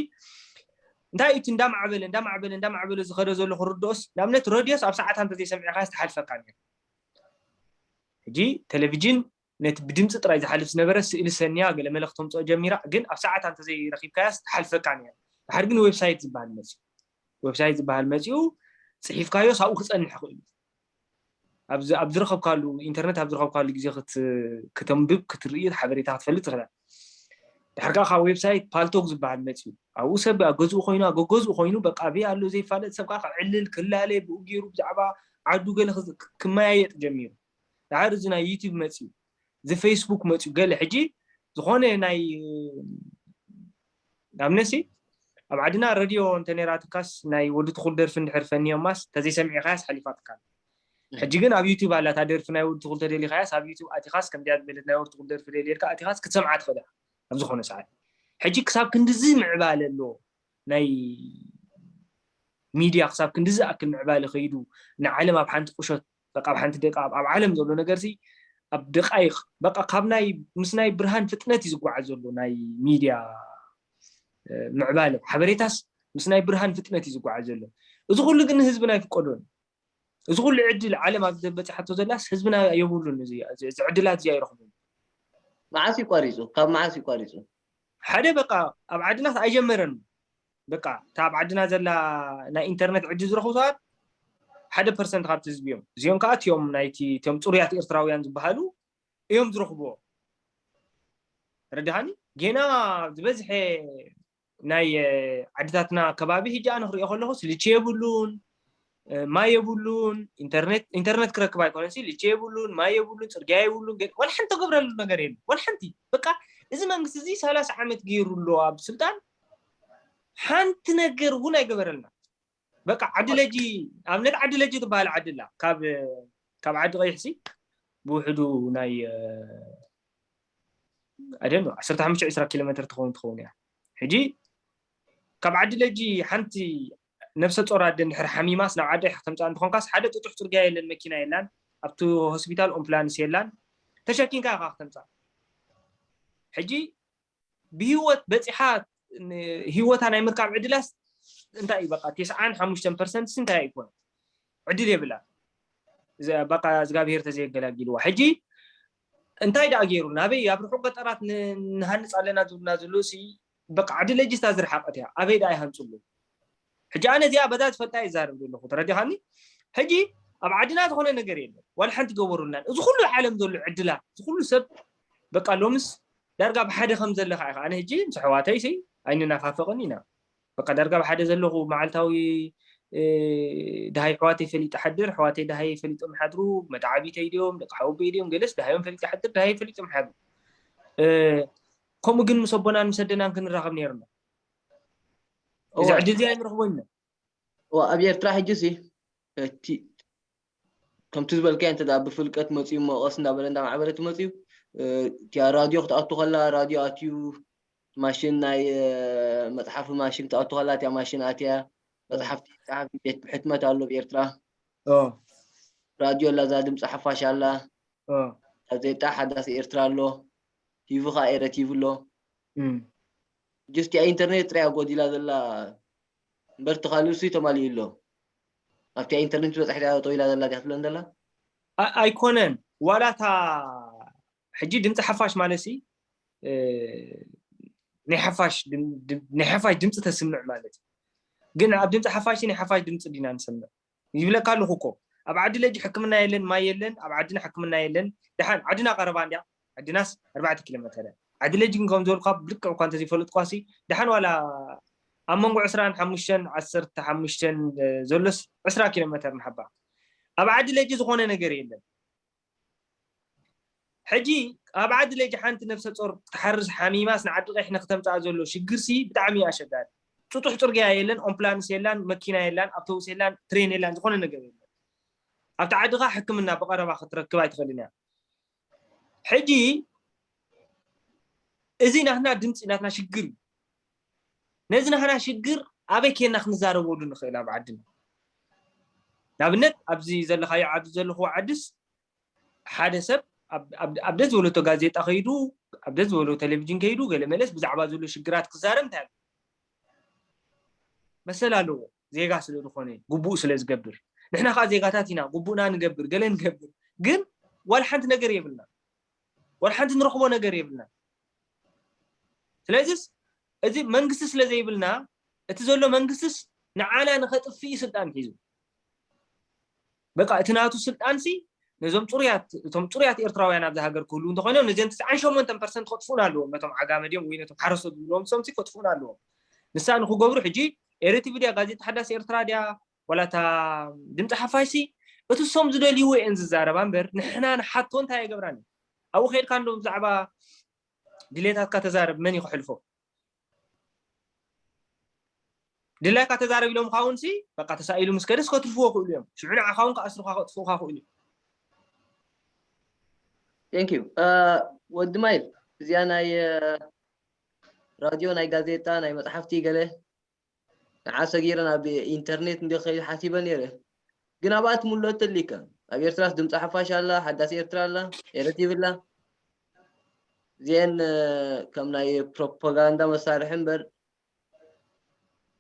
እንታይ እቲ እንዳማዕበለ እንዳማዕበለ እንዳማዕበለ ዝኸደ ዘሎ ክርድኦስ ንኣብነት ረድዮስ ኣብ ሰዓት እንተ ዘይሰሚዕካ ዝተሓልፈካ ነይሩ። ሕጂ ቴሌቪዥን ነቲ ብድምፂ ጥራይ ዝሓልፍ ዝነበረ ስእሊ ሰንያ ገለ መልእክቲ ተምፅኦ ጀሚራ፣ ግን ኣብ ሰዓት እንተ ዘይረኪብካያስ ትሓልፈካ ነይራ። ድሓር ግን ዌብሳይት ዝበሃል መፅኡ። ዌብሳይት ዝበሃል መፅኡ ፅሒፍካዮ ሳብኡ ክፀንሕ ክእል እዩ። ኣብ ዝረከብካሉ ኢንተርነት ኣብ ዝረከብካሉ ግዜ ክተንብብ ክትርኢ ሓበሬታ ክትፈልጥ ትኽእል። ድሓር ከዓ ካብ ዌብሳይት ፓልቶክ ዝበሃል መፅኡ። ኣብኡ ሰብ ኣብ ገዝኡ ኮይኑ ኣብ ገገዝኡ ኮይኑ በቃ ኣበይ ኣሎ ዘይፋለጥ ሰብ ከዓ ክዕልል ክላለ ብኡ ገይሩ ብዛዕባ ዓዱ ገለ ክመያየጥ ጀሚሩ። ድሓር እዚ ናይ ዩቲብ መፅኡ፣ እዚ ፌስቡክ መፅኡ ገለ ሕጂ ዝኾነ ናይ ኣብነሲ ኣብ ዓድና ረድዮ እንተ ነራትካስ ናይ ወዲ ትኹል ደርፊ እንድሕር ፈንዮማስ ተዘይሰሚዕካያስ ሓሊፋትካ። ሕጂ ግን ኣብ ዩቲብ ኣላ እታ ደርፊ ናይ ወዲ ትኹል ተደሊኻያስ ኣብ ዩቲብ ኣቲኻስ ከምዚኣ ዝበለት ናይ ወዲ ትኹል ደርፊ ደልየልካ ኣቲኻስ ክትሰምዓ ትኽእል ኢኻ ኣብ ዝኾነ ሰዓት። ሕጂ ክሳብ ክንድዚ ምዕባለ ኣሎ ናይ ሚድያ ክሳብ ክንድዚ ኣክል ምዕባለ ከይዱ ንዓለም ኣብ ሓንቲ ቁሸት በቃ ኣብ ሓንቲ ደቂቃ ኣብ ዓለም ዘሎ ነገር ሲ ኣብ ደቃይቅ በቃ ካብ ናይ ምስ ናይ ብርሃን ፍጥነት እዩ ዝጓዓዝ ዘሎ ናይ ሚድያ ምዕባለ ሓበሬታስ ምስ ናይ ብርሃን ፍጥነት እዩ ዝጓዓዝ ዘሎ። እዚ ኩሉ ግን ንህዝብና ኣይፍቀዶን። እዚ ኩሉ ዕድል ዓለም ኣብ በፂሓቶ ዘላስ ህዝብና የብሉን። እዚ ዕድላት እዚ ኣይረኽቡን። መዓስ እዩ ቋሪፁ? ካብ መዓስ እዩ ቋሪፁ? ሓደ በቃ ኣብ ዓድና ኣይጀመረን። በቃ እታ ኣብ ዓድና ዘላ ናይ ኢንተርነት ዕድል ዝረኽቡ ሰባት ሓደ ፐርሰንት ካብቲ ህዝቢ እዮም። እዚኦም ከዓ እቲኦም ናይቲ እቲኦም ፅሩያት ኤርትራውያን ዝበሃሉ እዮም ዝረኽብዎ። ረድሃኒ ጌና ዝበዝሐ ናይ ዓድታትና ከባቢ ሕጂ ኣነ ክሪኦ ከለኹ ስልቺ የብሉን፣ ማይ የብሉን፣ ኢንተርነት ኢንተርነት ክረክብ ኣይኮነን ሲ ልቺ የብሉን፣ ማይ የብሉን፣ ፅርግያ የብሉን፣ ዋላ ሓንቲ ተገብረሉ ነገር የለን። ዋላ ሓንቲ በቃ እዚ መንግስቲ እዚ ሰላሳ ዓመት ገይሩ ኣሎ ኣብ ስልጣን ሓንቲ ነገር እውን ኣይገበረልና። በቃ ዓዲ ለጂ ኣብነት ዓዲ ለጂ ትበሃል ዓዲ ኣላ ካብ ካብ ዓዲ ቀይሕሲ ብውሕዱ ናይ ኣደን ዓሰርተ ሓሙሽተ ዒስራ ኪሎ ሜትር ትኸውን ትኸውን እያ። ሕጂ ካብ ዓዲ ለጂ ሓንቲ ነብሰ ጾር ኣደ እንድሕር ሓሚማስ ናብ ዓዲ ኢኻ ከተምፅኣ እንተኾንካስ ሓደ ጥጡሕ ፅርግያ የለን፣ መኪና የላን፣ ኣብቲ ሆስፒታል ኦምፕላንስ የላን፣ ተሸኪንካ ኢኻ ከተምፅኣ። ሕጂ ብህይወት በፂሓ ህይወታ ናይ ምርካብ ዕድላስ እንታይ እዩ? በቃ ተስዓን ሓሙሽተን ፐርሰንት እንታይ ኣይኮነ ዕድል የብላ። በቃ እግዚኣብሄር ተዘየገላጊልዋ። ሕጂ እንታይ ደኣ ገይሩ ናበይ ኣብ ርሑቕ ገጠራት ንሃንፅ ኣለና ዝብሉና ዘለዉ ሲ በቃ ዓዲ ለጅስታ ዝረሓቐት እያ። ኣበይ ደኣ ይሃንፅሉ? ሕጂ ኣነ እዚኣ በዛ ዝፈልጣ ይዛረብ ዘለኹ ተረዲኻኒ። ሕጂ ኣብ ዓድና ዝኾነ ነገር የለን፣ ዋላ ሓንቲ ገበሩልናን። እዚ ኩሉ ዓለም ዘሎ ዕድላት እዚ ኩሉ ሰብ በቃ ሎምስ ዳርጋ ብሓደ ከም ዘለኻ ኢኻ። ኣነ ሕጂ ምስ ኣሕዋተይ ሲ ኣይንናፋፈቕን ኢና። በቃ ዳርጋ ብሓደ ዘለኹ መዓልታዊ ድሃይ ኣሕዋተይ ፈሊጠ ሓድር፣ ኣሕዋተይ ድሃይ ፈሊጦም ሓድሩ፣ መተዓቢተይ ድዮም ደቂ ሓወቦይ ድዮም ገለስ ድሃዮም ፈሊጠ ሓድር ድሃይ ፈሊጦም ሓድሩ። ከምኡ ግን ምስ ኣቦናን ምስ ኣደናን ክንራኸብ ነይርና። እዚ ዕድል እዚ ኣይንረኽቦ ኢና። ኣብ ኤርትራ ሕጂ ሲ እቲ ከምቲ ዝበልካዮ እንተ ብፍልቀት መፅዩ መቐስ እንዳበለ እንዳማዕበለ ትመፅዩ እቲያ ራድዮ ክትኣቱ ከላ ራድዮ ኣትዩ ማሽን ናይ መፅሓፊ ማሽን ክትኣቱ ከላ እቲያ ማሽን ኣትያ መፅሓፍቲ ፃሓፊ ቤት ሕትመት ኣሎ ኣብ ኤርትራ። ራድዮ ኣላ እዛ ድምፂ ሓፋሽ ኣላ። ጋዜጣ ሓዳስ ኤርትራ ኣሎ። ቲቪ ከዓ ኤረ ቲቪ ኣሎ። ጅስቲ ኢንተርኔት ጥራይ ጎዲላ ዘላ እምበር ተኻልሱ ተማሊኡ ኣሎ። ኣብቲ ኢንተርኔት በፅሕ ዲያ ጠው ኢላ ዘላ ዲያ ትብለን ዘላ? ኣይኮነን ዋላታ ሕጂ ድምፂ ሓፋሽ ማለት ሲ ናይ ሓፋሽ ናይ ሓፋሽ ድምፂ ተስምዕ ማለት እዩ። ግን ኣብ ድምፂ ሓፋሽ ናይ ሓፋሽ ድምፂ ዲና ንሰምዕ ይብለካ ኣለኹ እኮ። ኣብ ዓዲ ለጂ ሕክምና የለን፣ ማይ የለን፣ ኣብ ዓድና ሕክምና የለን። ደሓን ዓድና ቀረባ እንድያ፣ ዓድናስ ኣርባዕተ ኪሎ ሜተር እያ። ዓዲ ለጂ ግን ከም ዝበልኳ ብልክዕ እኳ እንተዘይፈለጥኳሲ፣ ደሓን ዋላ ኣብ መንጎ ዕስራን ሓሙሽተን ዓሰርተ ሓሙሽተን ዘሎስ ዕስራ ኪሎ ሜተር ንሓባ። ኣብ ዓዲ ለጂ ዝኾነ ነገር የለን። ሕጂ ኣብ ዓዲ ለጂ ሓንቲ ነፍሰ ጾር ክትሓርስ ሓሚማስ ንዓዲ ቀይሕ ንክተምጽኣ ዘሎ ሽግርሲ ብጣዕሚ እዩ ኣሸጋሪ። ጥጡሕ ጽርግያ የለን፣ ኦምፕላንስ የላን፣ መኪና የላን፣ ኣብቶቡስ የላን፣ ትሬን የላን፣ ዝኾነ ነገር የለን። ኣብቲ ዓድኻ ሕክምና ብቐረባ ክትረክብ ኣይትኽእልን እያ። ሕጂ እዚ ናትና ድምፂ ናትና ሽግር እዩ። ነዚ ናትና ሽግር ኣበይ ኬና ክንዛረበሉ ንኽእል ኣብ ዓድና? ንኣብነት ኣብዚ ዘለኻዮ ዓዲ ዘለኹዎ ዓድስ ሓደ ሰብ ኣብ ደስ ዝበለቶ ጋዜጣ ከይዱ ኣብ ደስ ዝበሎ ቴሌቪዥን ከይዱ ገለ መለስ ብዛዕባ ዘሎ ሽግራት ክዛረብ እንታይ መሰል ኣለዎ? ዜጋ ስለ ዝኾነ ግቡኡ ስለ ዝገብር። ንሕና ከዓ ዜጋታት ኢና፣ ግቡእና ንገብር፣ ገለ ንገብር፣ ግን ዋላ ሓንቲ ነገር የብልና፣ ዋላ ሓንቲ ንረኽቦ ነገር የብልና። ስለዚስ እዚ መንግስቲ ስለ ዘይብልና እቲ ዘሎ መንግስትስ ንዓና ንኸጥፍእ ስልጣን ሒዙ በቃ እቲ ናቱ ስልጣንሲ ነዞም ፅሩያት እቶም ፅሩያት ኤርትራውያን ኣብዚ ሃገር ክህሉ እንተኮይኖም ነዚኦም ትስዓን ሸሞንተን ፐርሰንት ከጥፍኡና ኣለዎም። ነቶም ዓጋመ ድዮም ወይ ነቶም ሓረስቶት ዝብልዎም ሰምሲ ከጥፍኡና ኣለዎም። ንሳ ንክገብሩ ሕጂ ኤሪ ቲቪ ድያ ጋዜጣ ሓዳስ ኤርትራ ድያ ዋላ እታ ድምፂ ሓፋሽ ሲ እቲ ሶም ዝደልይዎ እየን ዝዛረባ እምበር ንሕና ንሓቶ እንታይ ኣይገብራን። ኣብኡ ከይድካ እንዶ ብዛዕባ ድሌታትካ ተዛረብ መን እዩ ክሕልፎ? ድላይካ ተዛረብ ኢሎም ካውን ሲ በቃ ተሳኢሉ ምስ ከደስ ከትርፍዎ ክእሉ እዮም። ሽዑ ንዓኻ እውን ክኣስሩኻ ከጥፍኡኻ ክእሉ እዮም። Thank you ወዲ ማይል እዚኣ ናይ ራድዮ ናይ ጋዜጣ ናይ መፅሓፍቲ ገለ ንዓ ሰጊረ ናብ ኢንተርኔት እንዲ ከይድ ሓሲበ ነይረ ግን ኣብኣ ትምልኦ ተሊካ ኣብ ኤርትራስ ድምፂ ሓፋሽ ኣላ ሓዳስ ኤርትራ ኣላ ኤረ ቲቪ ኣላ እዚአን ከም ናይ ፕሮፓጋንዳ መሳርሒ እምበር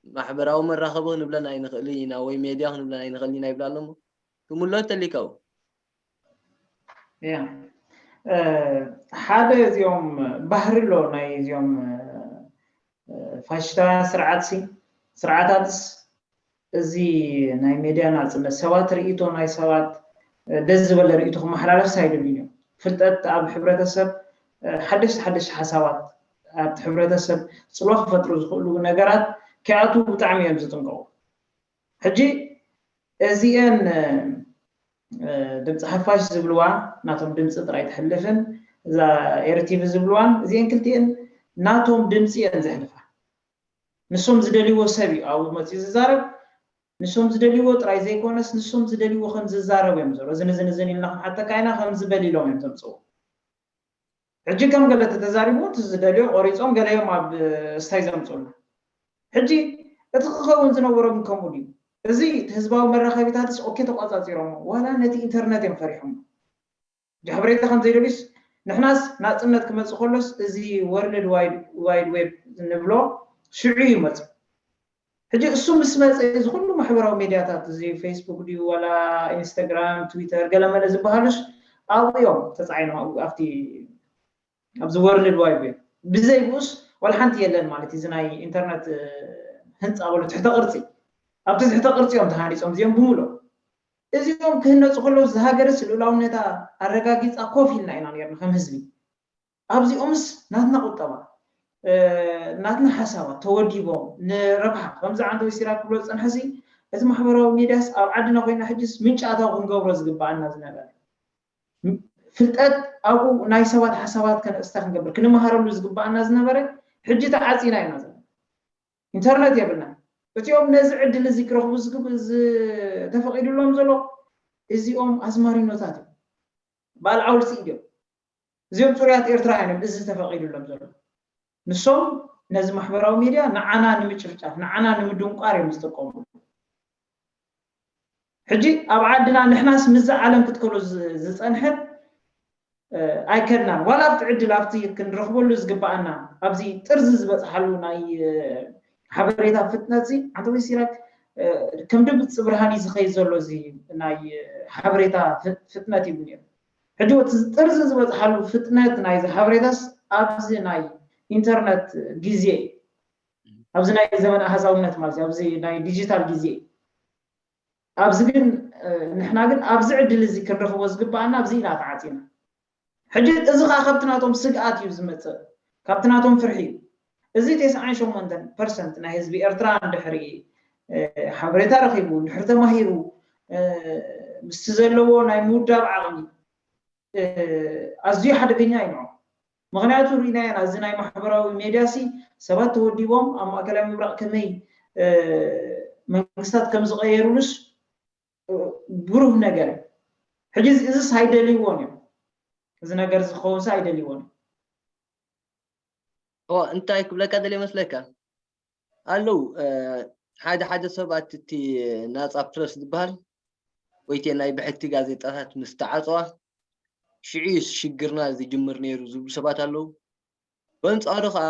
ማሕበራዊ መራኸቢ ክንብለን ኣይንኽእልን ኢና ወይ ሜድያ ክንብለን ኣይንኽእልን ኢና ይብላ ኣለሞ ትምልኦ ተሊካ ያ ሓደ እዚኦም ባህሪ ኣሎ ናይ እዚኦም ፋሽስታውያን ስርዓት ሲ ስርዓታትስ እዚ ናይ ሜድያ ናፅነት ሰባት ርእይቶ ናይ ሰባት ደስ ዝበለ ርእይቶ ክመሓላለፍ ሳይደልዩ እዮም ፍልጠት ኣብ ሕብረተሰብ ሓደሽቲ ሓደሽቲ ሓሳባት ኣብቲ ሕብረተሰብ ፅልዋ ክፈጥሩ ዝኽእሉ ነገራት ከይኣትዉ ብጣዕሚ እዮም ዝጥንቀቑ ሕጂ እዚአን ድምፂ ሓፋሽ ዝብልዋ ናቶም ድምፂ ጥራይ ትሕልፍን እዛ ኤርቲቪ ዝብልዋን እዚአን ክልቲአን ናቶም ድምፂ እየን ዘሕልፋ ንሶም ዝደልይዎ ሰብ እዩ ኣብኡ መፅኡ ዝዛረብ ንሶም ዝደልይዎ ጥራይ ዘይኮነስ ንሶም ዝደልይዎ ከም ዝዛረቡ እዮም ዘሎ እዝን እዝን እዝን ኢልና ክንሓተካ ኢና ከም ዝበል ኢሎም እዮም ዘምፅዎ ሕጂ ከም ገለ ተተዛሪቡ እቲ ዝደልዮ ቆሪፆም ገለዮም ኣብ ስታይ ዘምፅኡና ሕጂ እቲ ክኸውን ዝነበሮ ግን ከምኡ ድዩ እዚ ህዝባዊ መራኸቢታትስ ኦኬ ተቋፃፂሮሞ ዋላ ነቲ ኢንተርነት እዮም ፈሪሖሞ ሕጂ ሓበሬታ ከም ዘይደልዩስ ንሕናስ ናፅነት ክመፅእ ከሎስ እዚ ወርልድ ዋይድ ዌብ ንብሎ ሽዑ ይመፅእ ሕጂ እሱ ምስ መፀ እዚ ኩሉ ማሕበራዊ ሜድያታት እዚ ፌስቡክ ድዩ ዋላ ኢንስታግራም ትዊተር ገለመለ ዝበሃሉስ ኣብኡ እዮም ተፃዒኖም ኣብቲ ኣብዚ ወርልድ ዋይድ ዌብ ብዘይ ብኡስ ዋላ ሓንቲ የለን ማለት እዚ ናይ ኢንተርነት ህንፃ በሎ ትሕተ ቅርፂ ኣብቲ ትሕተ ቅርፂ እዮም ተሃኒፆም እዚኦም ብምሎ እዚኦም ክህነፁ ከለውስ ዝሃገርስ ልኡላውነታ ኣረጋጊፃ ኮፍ ኢልና ኢና ነርና ከም ህዝቢ ኣብዚኦምስ ናትና ቁጠባ ናትና ሓሳባት ተወዲቦም ንረብሓ ከምዚ ዓንተዊ ሲራክ ክብሎ ዝፀንሐሲ እቲ ማሕበራዊ ሚድያስ ኣብ ዓድና ኮይና ሕጅስ ምንጪ ኣታዊ ክንገብሮ ዝግበኣና ዝነበረ ፍልጠት ኣብኡ ናይ ሰባት ሓሳባት ከነእስታ ክንገብር ክንመሃረሉ ዝግበኣና ዝነበረ ሕጂ ተዓፂና ኢና ዘለና ኢንተርነት የብልና እቲኦም ነዚ ዕድል እዚ ክረኽቡ ዝተፈቂዱሎም ዘሎ እዚኦም ኣዝማሪኖታት እዮም በዓል ዓውልሲ እዮም እዚኦም ፅሩያት ኤርትራ እዮም እዚ ተፈቂዱሎም ዘሎ ንሶም ነዚ ማሕበራዊ ሚድያ ንዓና ንምጭፍጫፍ ንዓና ንምድንቋር እዮም ዝጥቀምሉ ሕጂ ኣብ ዓድና ንሕናስ ምዚ ዓለም ክትከሎ ዝፀንሐት ኣይከድናን ዋላ ኣብቲ ዕድል ኣብቲ ክንረኽበሉ ዝግበኣና ኣብዚ ጥርዚ ዝበፅሓሉ ናይ ሓበሬታ ፍጥነት ዚ ዓንተ ወይ ሲራክ ከም ድምፂ ብርሃን እዩ ዝኸይድ ዘሎ እዚ ናይ ሓበሬታ ፍጥነት ይብል ነሩ ሕጂ እቲ ጥርዚ ዝበፅሓሉ ፍጥነት ናይዚ ሓበሬታስ ኣብዚ ናይ ኢንተርነት ግዜ ኣብዚ ናይ ዘመን ኣሃዛውነት ማለት ኣብዚ ናይ ዲጂታል ግዜ ኣብዚ ግን ንሕና ግን ኣብዚ ዕድል እዚ ክንረኽቦ ዝግባኣና ኣብዚ ኢና ተዓፂና። ሕጂ እዚ ከዓ ካብቲ ናቶም ስግኣት እዩ ዝመፅእ፣ ካብቲ ናቶም ፍርሒ እዩ። እዚ ተስዓን ሸሞንተን ፐርሰንት ናይ ህዝቢ ኤርትራ እንድሕሪ ሓበሬታ ረኺቡ፣ እንድሕሪ ተማሂሩ፣ ምስቲ ዘለዎ ናይ ምውዳብ ዓቕሚ ኣዝዩ ሓደገኛ እዩ ንዖ። ምክንያቱ ርኢናዮ ኢና፣ እዚ ናይ ማሕበራዊ ሜድያ ሲ ሰባት ተወዲቦም ኣብ ማእከላይ ምብራቕ ከመይ መንግስታት ከም ዝቐየሩሉስ ብሩህ ነገር እዩ። ሕጂ እዚስ ኣይደልይዎን እዮም። እዚ ነገር ዝኸውንስ ኣይደልይዎን እዮም። እዋ እንታይ ክብለካ ደልየ መስለካ ኣለዉ ሓደ ሓደ ሰባት እቲ ናፃ ፕረስ ዝበሃል ወይቴ ናይ ብሕቲ ጋዜጣታት ምስ ተዓፀዋ ሽዑ ሽግርና ዝጅምር ነይሩ ዝብሉ ሰባት ኣለዉ። በንፃሩ ከዓ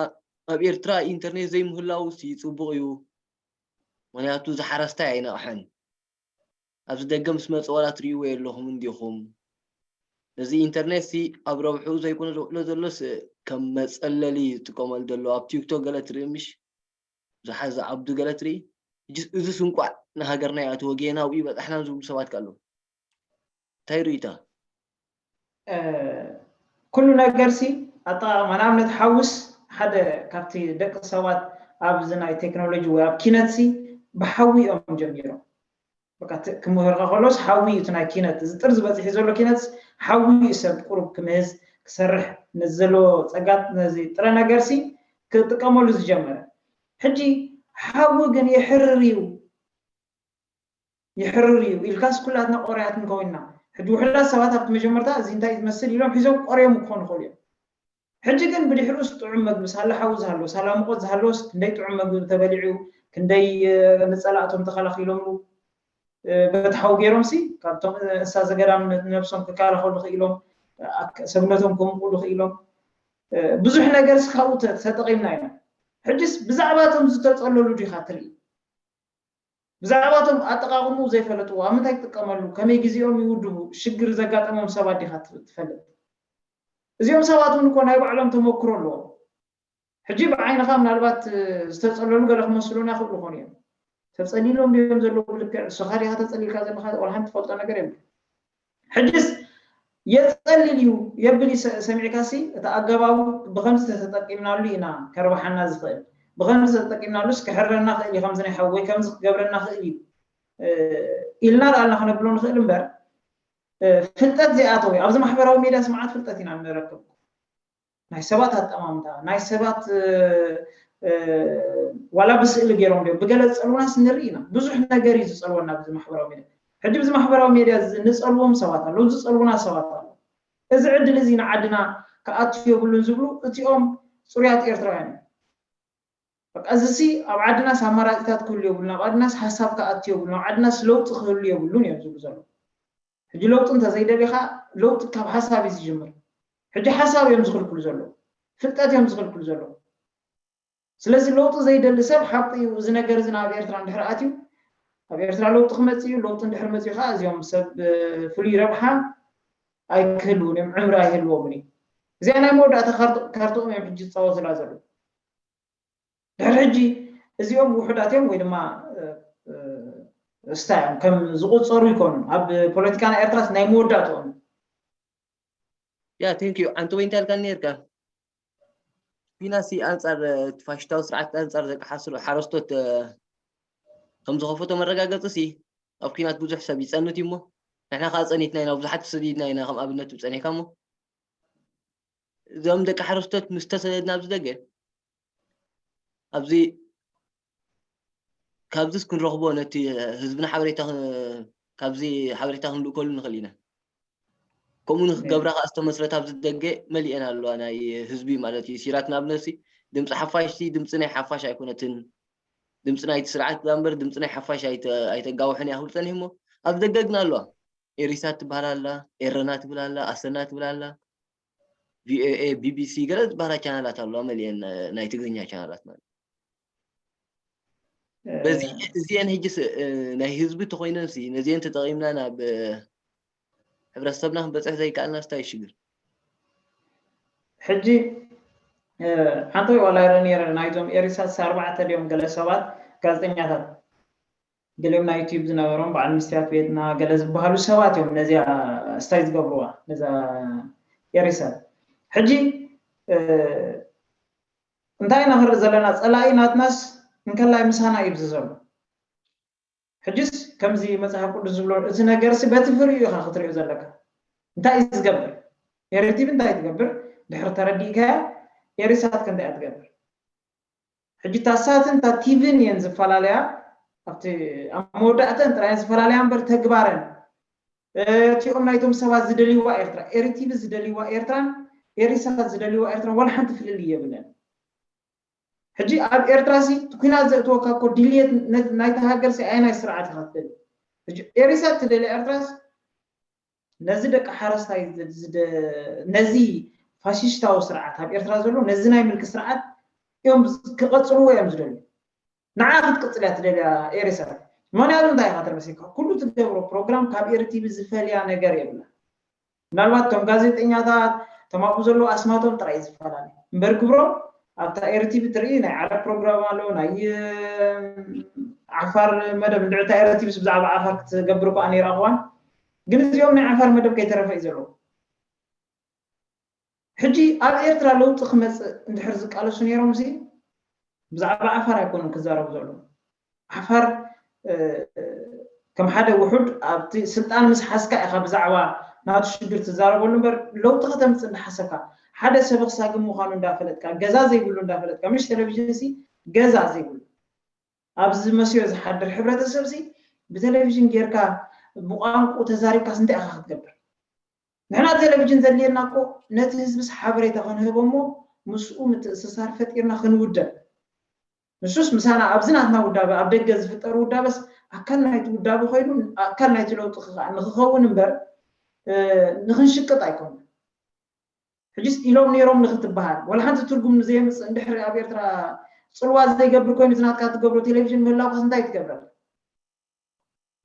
ኣብ ኤርትራ ኢንተርኔት ዘይምህላው ሲ ፅቡቅ እዩ። ምክንያቱ ዝሓረስታይ ኣይነቕሐን። ኣብዚ ደገ ምስ መፀ ዋላ ትርእይዎ የለኹም እንዲኹም። ነዚ ኢንተርኔት ሲ ኣብ ረብሑ ዘይኮነ ዝውዕሎ ዘሎስ ከም መፀለሊ ይጥቀመሉ ዘሎ ኣብ ቲክቶክ ገለ ትርኢ ምሽ ብዙሓት ዝዓብዱ ገለ ትርኢ። እዚ ስንቋዕ ንሃገርና ይኣትዎ ጌና ኣብኡ ይበፃሕናን ዝብሉ ሰባት ከ ኣለዉ። እንታይ ርእይታ? ኩሉ ነገር ሲ ኣጠቃቅማ ንኣብነት ሓውስ ሓደ ካብቲ ደቂ ሰባት ኣብዚ ናይ ቴክኖሎጂ ወይ ኣብ ኪነት ሲ ብሓዊ እዮም ጀሚሮም። ክምህርካ ከሎስ ሓዊ እዩ እቲ ናይ ኪነት እዚ ጥር ዝበፅሒ ዘሎ ኪነት ሓዊ እዩ ሰብ ቁሩብ ክምህዝ ክሰርሕ ነዚ ዘለዎ ፀጋት ነዚ ጥረ ነገር ሲ ክጥቀመሉ ዝጀመረ። ሕጂ ሓዊ ግን የሕርር እዩ የሕርር እዩ ኢልካስ ኩላትና ቆርያት ንከውንና። ሕጂ ውሕዳት ሰባት ኣብቲ መጀመርታ እዚ እንታይ ትመስል ኢሎም ሒዞም ቆርዮም ክኾኑ ይኽእሉ እዮም። ሕጂ ግን ብድሕሪኡስ ጥዑም መግቢ ሳላ ሓዊ ዝሃለዎ ሳላ ሙቐት ዝሃለዎስ ክንደይ ጥዑም መግቢ ተበሊዑ ክንደይ ንፀላእቶም ተኸላኺሎምሉ በቲ ሓዊ ገይሮም ሲ ካብቶም እንስሳ ዘገዳም ነብሶም ክከላኸሉ ክኢሎም ሰብነቶም ከሙቁሉ ክኢሎም ብዙሕ ነገር ሲ ካብኡ ተጠቂምና ኢና። ሕጅስ ብዛዕባ እቶም ዝተፀለሉ ዲኻ ትርኢ? ብዛዕባ እቶም ኣጠቃቅምኡ ዘይፈለጥዎ ኣብ ምንታይ ክጥቀመሉ ከመይ ግዜኦም ይውድቡ ሽግር ዘጋጠሞም ሰባት ዲኻ ትፈልጥ? እዚኦም ሰባት እውን እኮ ናይ ባዕሎም ተመክሮ ኣለዎም። ሕጂ ብዓይንኻ ምናልባት ዝተፀለሉ ገለ ክመስሉና ይኽእሉ ይኾኑ እዮም። ተፀሊሎም ድዮም ዘለዉ ብልክዕ ንስኻ ዲኻ ተፀሊልካ ዘለኻ ዋላ ሓንቲ ትፈልጦ ነገር የብሉ። ሕጅስ የፀልል እዩ የብል ሰሚዕካሲ እቲ ኣገባቡ ብከምዚ ተተጠቂምናሉ ኢና ከርባሓና ዝኽእል ብከምዚ ተጠቂምናሉስ ክሕረና ክእል እዩ ከምዚ ናይ ሓወይ ከምዚ ክገብረና ክእል እዩ ኢልና ዳኣልና ክነብሎ ንኽእል እምበር ፍልጠት ዘይኣተወ ኣብዚ ማሕበራዊ ሜድያ ስምዓት ፍልጠት ኢና ንረክብ ናይ ሰባት ኣጠማምታ ናይ ሰባት ዋላ ብስእሊ ገይሮም ዲዮም ብገለ ዝፀልውናስ ንርኢ ኢና ብዙሕ ነገር እዩ ዝፀልወና ብዚ ማሕበራዊ ሜድያ ሕጂ ብዚ ማሕበራዊ ሜድያ ንፀልዎም ሰባት ኣለዉ ዝፀልውና ሰባት ኣለዉ እዚ ዕድል እዚ ንዓድና ክኣቱ የብሉን ዝብሉ እቲኦም ፅሩያት ኤርትራውያን እዮም በቃ እዚሲ ኣብ ዓድናስ ኣማራፂታት ክህሉ የብሉን ኣብ ዓድናስ ሓሳብ ክኣቱ የብሉን ኣብ ዓድናስ ለውጢ ክህሉ የብሉን እዮም ዝብሉ ዘለዉ ሕጂ ለውጢ እንተዘይደሊኻ ለውጢ ካብ ሓሳብ እዩ ዝጅምር ሕጂ ሓሳብ እዮም ዝኽልክሉ ዘለዉ ፍልጠት እዮም ዝኽልክሉ ዘለዉ ስለዚ ለውጢ ዘይደሊ ሰብ ሓቂ እዩ እዚ ነገር እዚ ናብ ኤርትራ እንድሕር ኣትዩ ኣብ ኤርትራ ለውጢ ክመፅእ እዩ ለውጢ እንድሕር መፅኡ ከዓ እዚኦም ሰብ ፍሉይ ረብሓ ኣይክህልውን እዮም ዕምሪ ኣይህልዎምን እዩ እዚኣ ናይ መወዳእታ ካርትኦም እዮም ሕጂ ዝፃወቱላ ዘለዉ ድሕሪ ሕጂ እዚኦም ውሑዳት እዮም ወይ ድማ እስታ እዮም ከም ዝቁፀሩ ይኮኑ ኣብ ፖለቲካ ናይ ኤርትራስ ናይ መወዳእትኦም ያ ቴንክ ዩ ዓንተ ወይ እንታይ ኢልካ ነርካ ፊናሲ ኣንፃር ፋሽታዊ ስርዓት ኣንፃር ደቂ ሓረስቶት ከም ዝኸፈቶ መረጋገፂ ሲ ኣብ ኪናት ብዙሕ ሰብ ይፀንት እዩ እሞ ንሕና ከዓ ፀኒትና ኢና ብዙሓት ተሰዲድና ኢና ከም ኣብነት ፀኒሕካ እሞ እዞም ደቂ ሓረስቶት ምስ ተሰደድና ኣብዚ ደገ ኣብዚ ካብዚስ ክንረኽቦ ነቲ ህዝብና ሓበሬታ ካብዚ ሓበሬታ ክንልእከሉ ንኽእል ኢና። ከምኡ ንክገብራ ከዓ ዝተመስረተ ኣብዚ ደገ መሊአን ኣለዋ ናይ ህዝቢ ማለት እዩ። ሲራት ንኣብነት ድምፂ ሓፋሽ ድምፂ ናይ ሓፋሽ ኣይኮነትን ድምፂ ናይቲ ስርዓት እዛ እምበር ድምፂ ናይ ሓፋሽ ኣይተጋውሕን እያ ክብል ፀኒሑ እሞ ኣብዚ ደገ ግን ኣለዋ። ኤሪሳት ትበሃል ኣላ፣ ኤረና ትብል ኣላ፣ ኣሰና ትብል ኣላ፣ ቪኦኤ፣ ቢቢሲ ገለ ዝበሃላ ቻናላት ኣለዋ መሊአን ናይ ትግርኛ ቻናላት ማለት በዚ እዚአን ሕጂ ናይ ህዝቢ ተኮይነን ሲ ነዚአን ተጠቂምና ናብ ሕብረተሰብና ክንበፅሕ ዘይከኣልና ስታይ ሽግር ሕጂ ሓንቲ ዋላ ረ ነረ ናይዞም ኤሪሳት ኣርባዕተ ድዮም ገለ ሰባት ጋዜጠኛታት ገሊኦም ናይ ዩቲዩብ ዝነበሮም በዓል መስትያት ቤትና ገለ ዝበሃሉ ሰባት እዮም ነዚኣ ስታይ ዝገብርዋ ነዛ ኤሪሳት። ሕጂ እንታይ ኢና ክንርኢ ዘለና? ፀላኢ ናትናስ እንከላይ ምሳና እዩ ዘሎ። ሕጅስ ከምዚ መፅሓፍ ቅዱስ ዝብሎ እቲ ነገርሲ በቲ ፍሪኡ ኢኻ ክትሪኦ ዘለካ። እንታይ እዩ ዝገብር? ኤሪቲቪ እንታይ ትገብር? ድሕሪ ተረዲእካያ ኤሪሳት ከ እንታይ እያ ትገብር? ሕጂ እታ ሳትን እታ ቲቪን እየን ዝፈላለያ ኣብቲ ኣብ መወዳእተን ጥራይ እየን ዝፈላለያ እምበር ተግባረን እቲኦም ናይቶም ሰባት ዝደልይዋ ኤርትራ ኤሪቲቪ ዝደልይዋ ኤርትራን ኤሪሳት ዝደልይዋ ኤርትራን ዋላ ሓንቲ ፍልልይ የብለን። ሕጂ ኣብ ኤርትራ ሲ እቲ ኩናት ዘእትወካ እኮ ድልየት ናይታ ሃገር ሲ ኣየናይ ስርዓት ኢኻ ትደሊ? ሕጂ ኤሪሳት ትደሊ ኤርትራስ ነዚ ደቂ ሓረስታይ ነዚ ፋሽስታዊ ስርዓት ኣብ ኤርትራ ዘሎ ነዚ ናይ ምልኪ ስርዓት እዮም ክቐጽልዎ እዮም ዝደልዩ። ንዓ ክትቅጽል እያ ትደልያ ኤሪሳ። ምክንያቱ እንታይ ኢኻ ተመሲልካ ኩሉ ትገብሮ ፕሮግራም ካብ ኤርቲቪ ዝፈልያ ነገር የብላ። ምናልባት እቶም ጋዜጠኛታት እቶም ኣብኡ ዘለዉ ኣስማቶም ጥራይ እዩ ዝፈላለ እምበር ግብሮም ኣብታ ኤርቲቪ ትርኢ ናይ ዓረብ ፕሮግራም ኣሎ ናይ ዓፋር መደብ እንድዕታ ኤርቲቪስ ብዛዕባ ዓፋር ክትገብር እኳ ነይራ እዋን ግን እዚኦም ናይ ዓፋር መደብ ከይተረፈ እዩ ዘለዎ። ሕጂ ኣብ ኤርትራ ለውጢ ክመፅእ እንድሕር ዝቃለሱ ነይሮም እዚ ብዛዕባ ዓፋር ኣይኮኑን ክዛረቡ ዘለዉ። ዓፋር ከም ሓደ ውሑድ ኣብቲ ስልጣን ምስ ሓዝካ ኢኻ ብዛዕባ ናቱ ሽግር ትዛረበሉ እምበር ለውጢ ከተምፅእ እንዳሓሰብካ ሓደ ሰብ ክሳግም ምዃኑ እንዳፈለጥካ ገዛ ዘይብሉ እንዳፈለጥካ ምሽ ቴሌቪዥን ሲ ገዛ ዘይብሉ ኣብዚ መስዮ ዝሓድር ሕብረተሰብ ሲ ብቴሌቪዥን ጌርካ ብቋንቁ ተዛሪብካስ እንታይ ኢኻ ክትገብር? ንሕና ቴሌቪዥን ዘድልየና እኮ ነቲ ህዝብስ ሓበሬታ ክንህቦ እሞ ምስኡ ምትእስሳር ፈጢርና ክንውደብ ንሱስ ምሳና ኣብዚ ናትና ውዳበ ኣብ ደገ ዝፍጠር ውዳበስ ኣካል ናይቲ ውዳበ ኮይኑ ኣካል ናይቲ ለውጢ ንክኸውን እምበር ንክንሽቅጥ ኣይኮነ። ሕጅስ ኢሎም ነይሮም ንክትበሃል ዋላ ሓንቲ ትርጉም ንዘየምፅእ እንድሕሪ ኣብ ኤርትራ ፅልዋ ዘይገብር ኮይኑ ዝናትካ ትገብሮ ቴሌቪዥን ምህላውካስ እንታይ ትገብረል?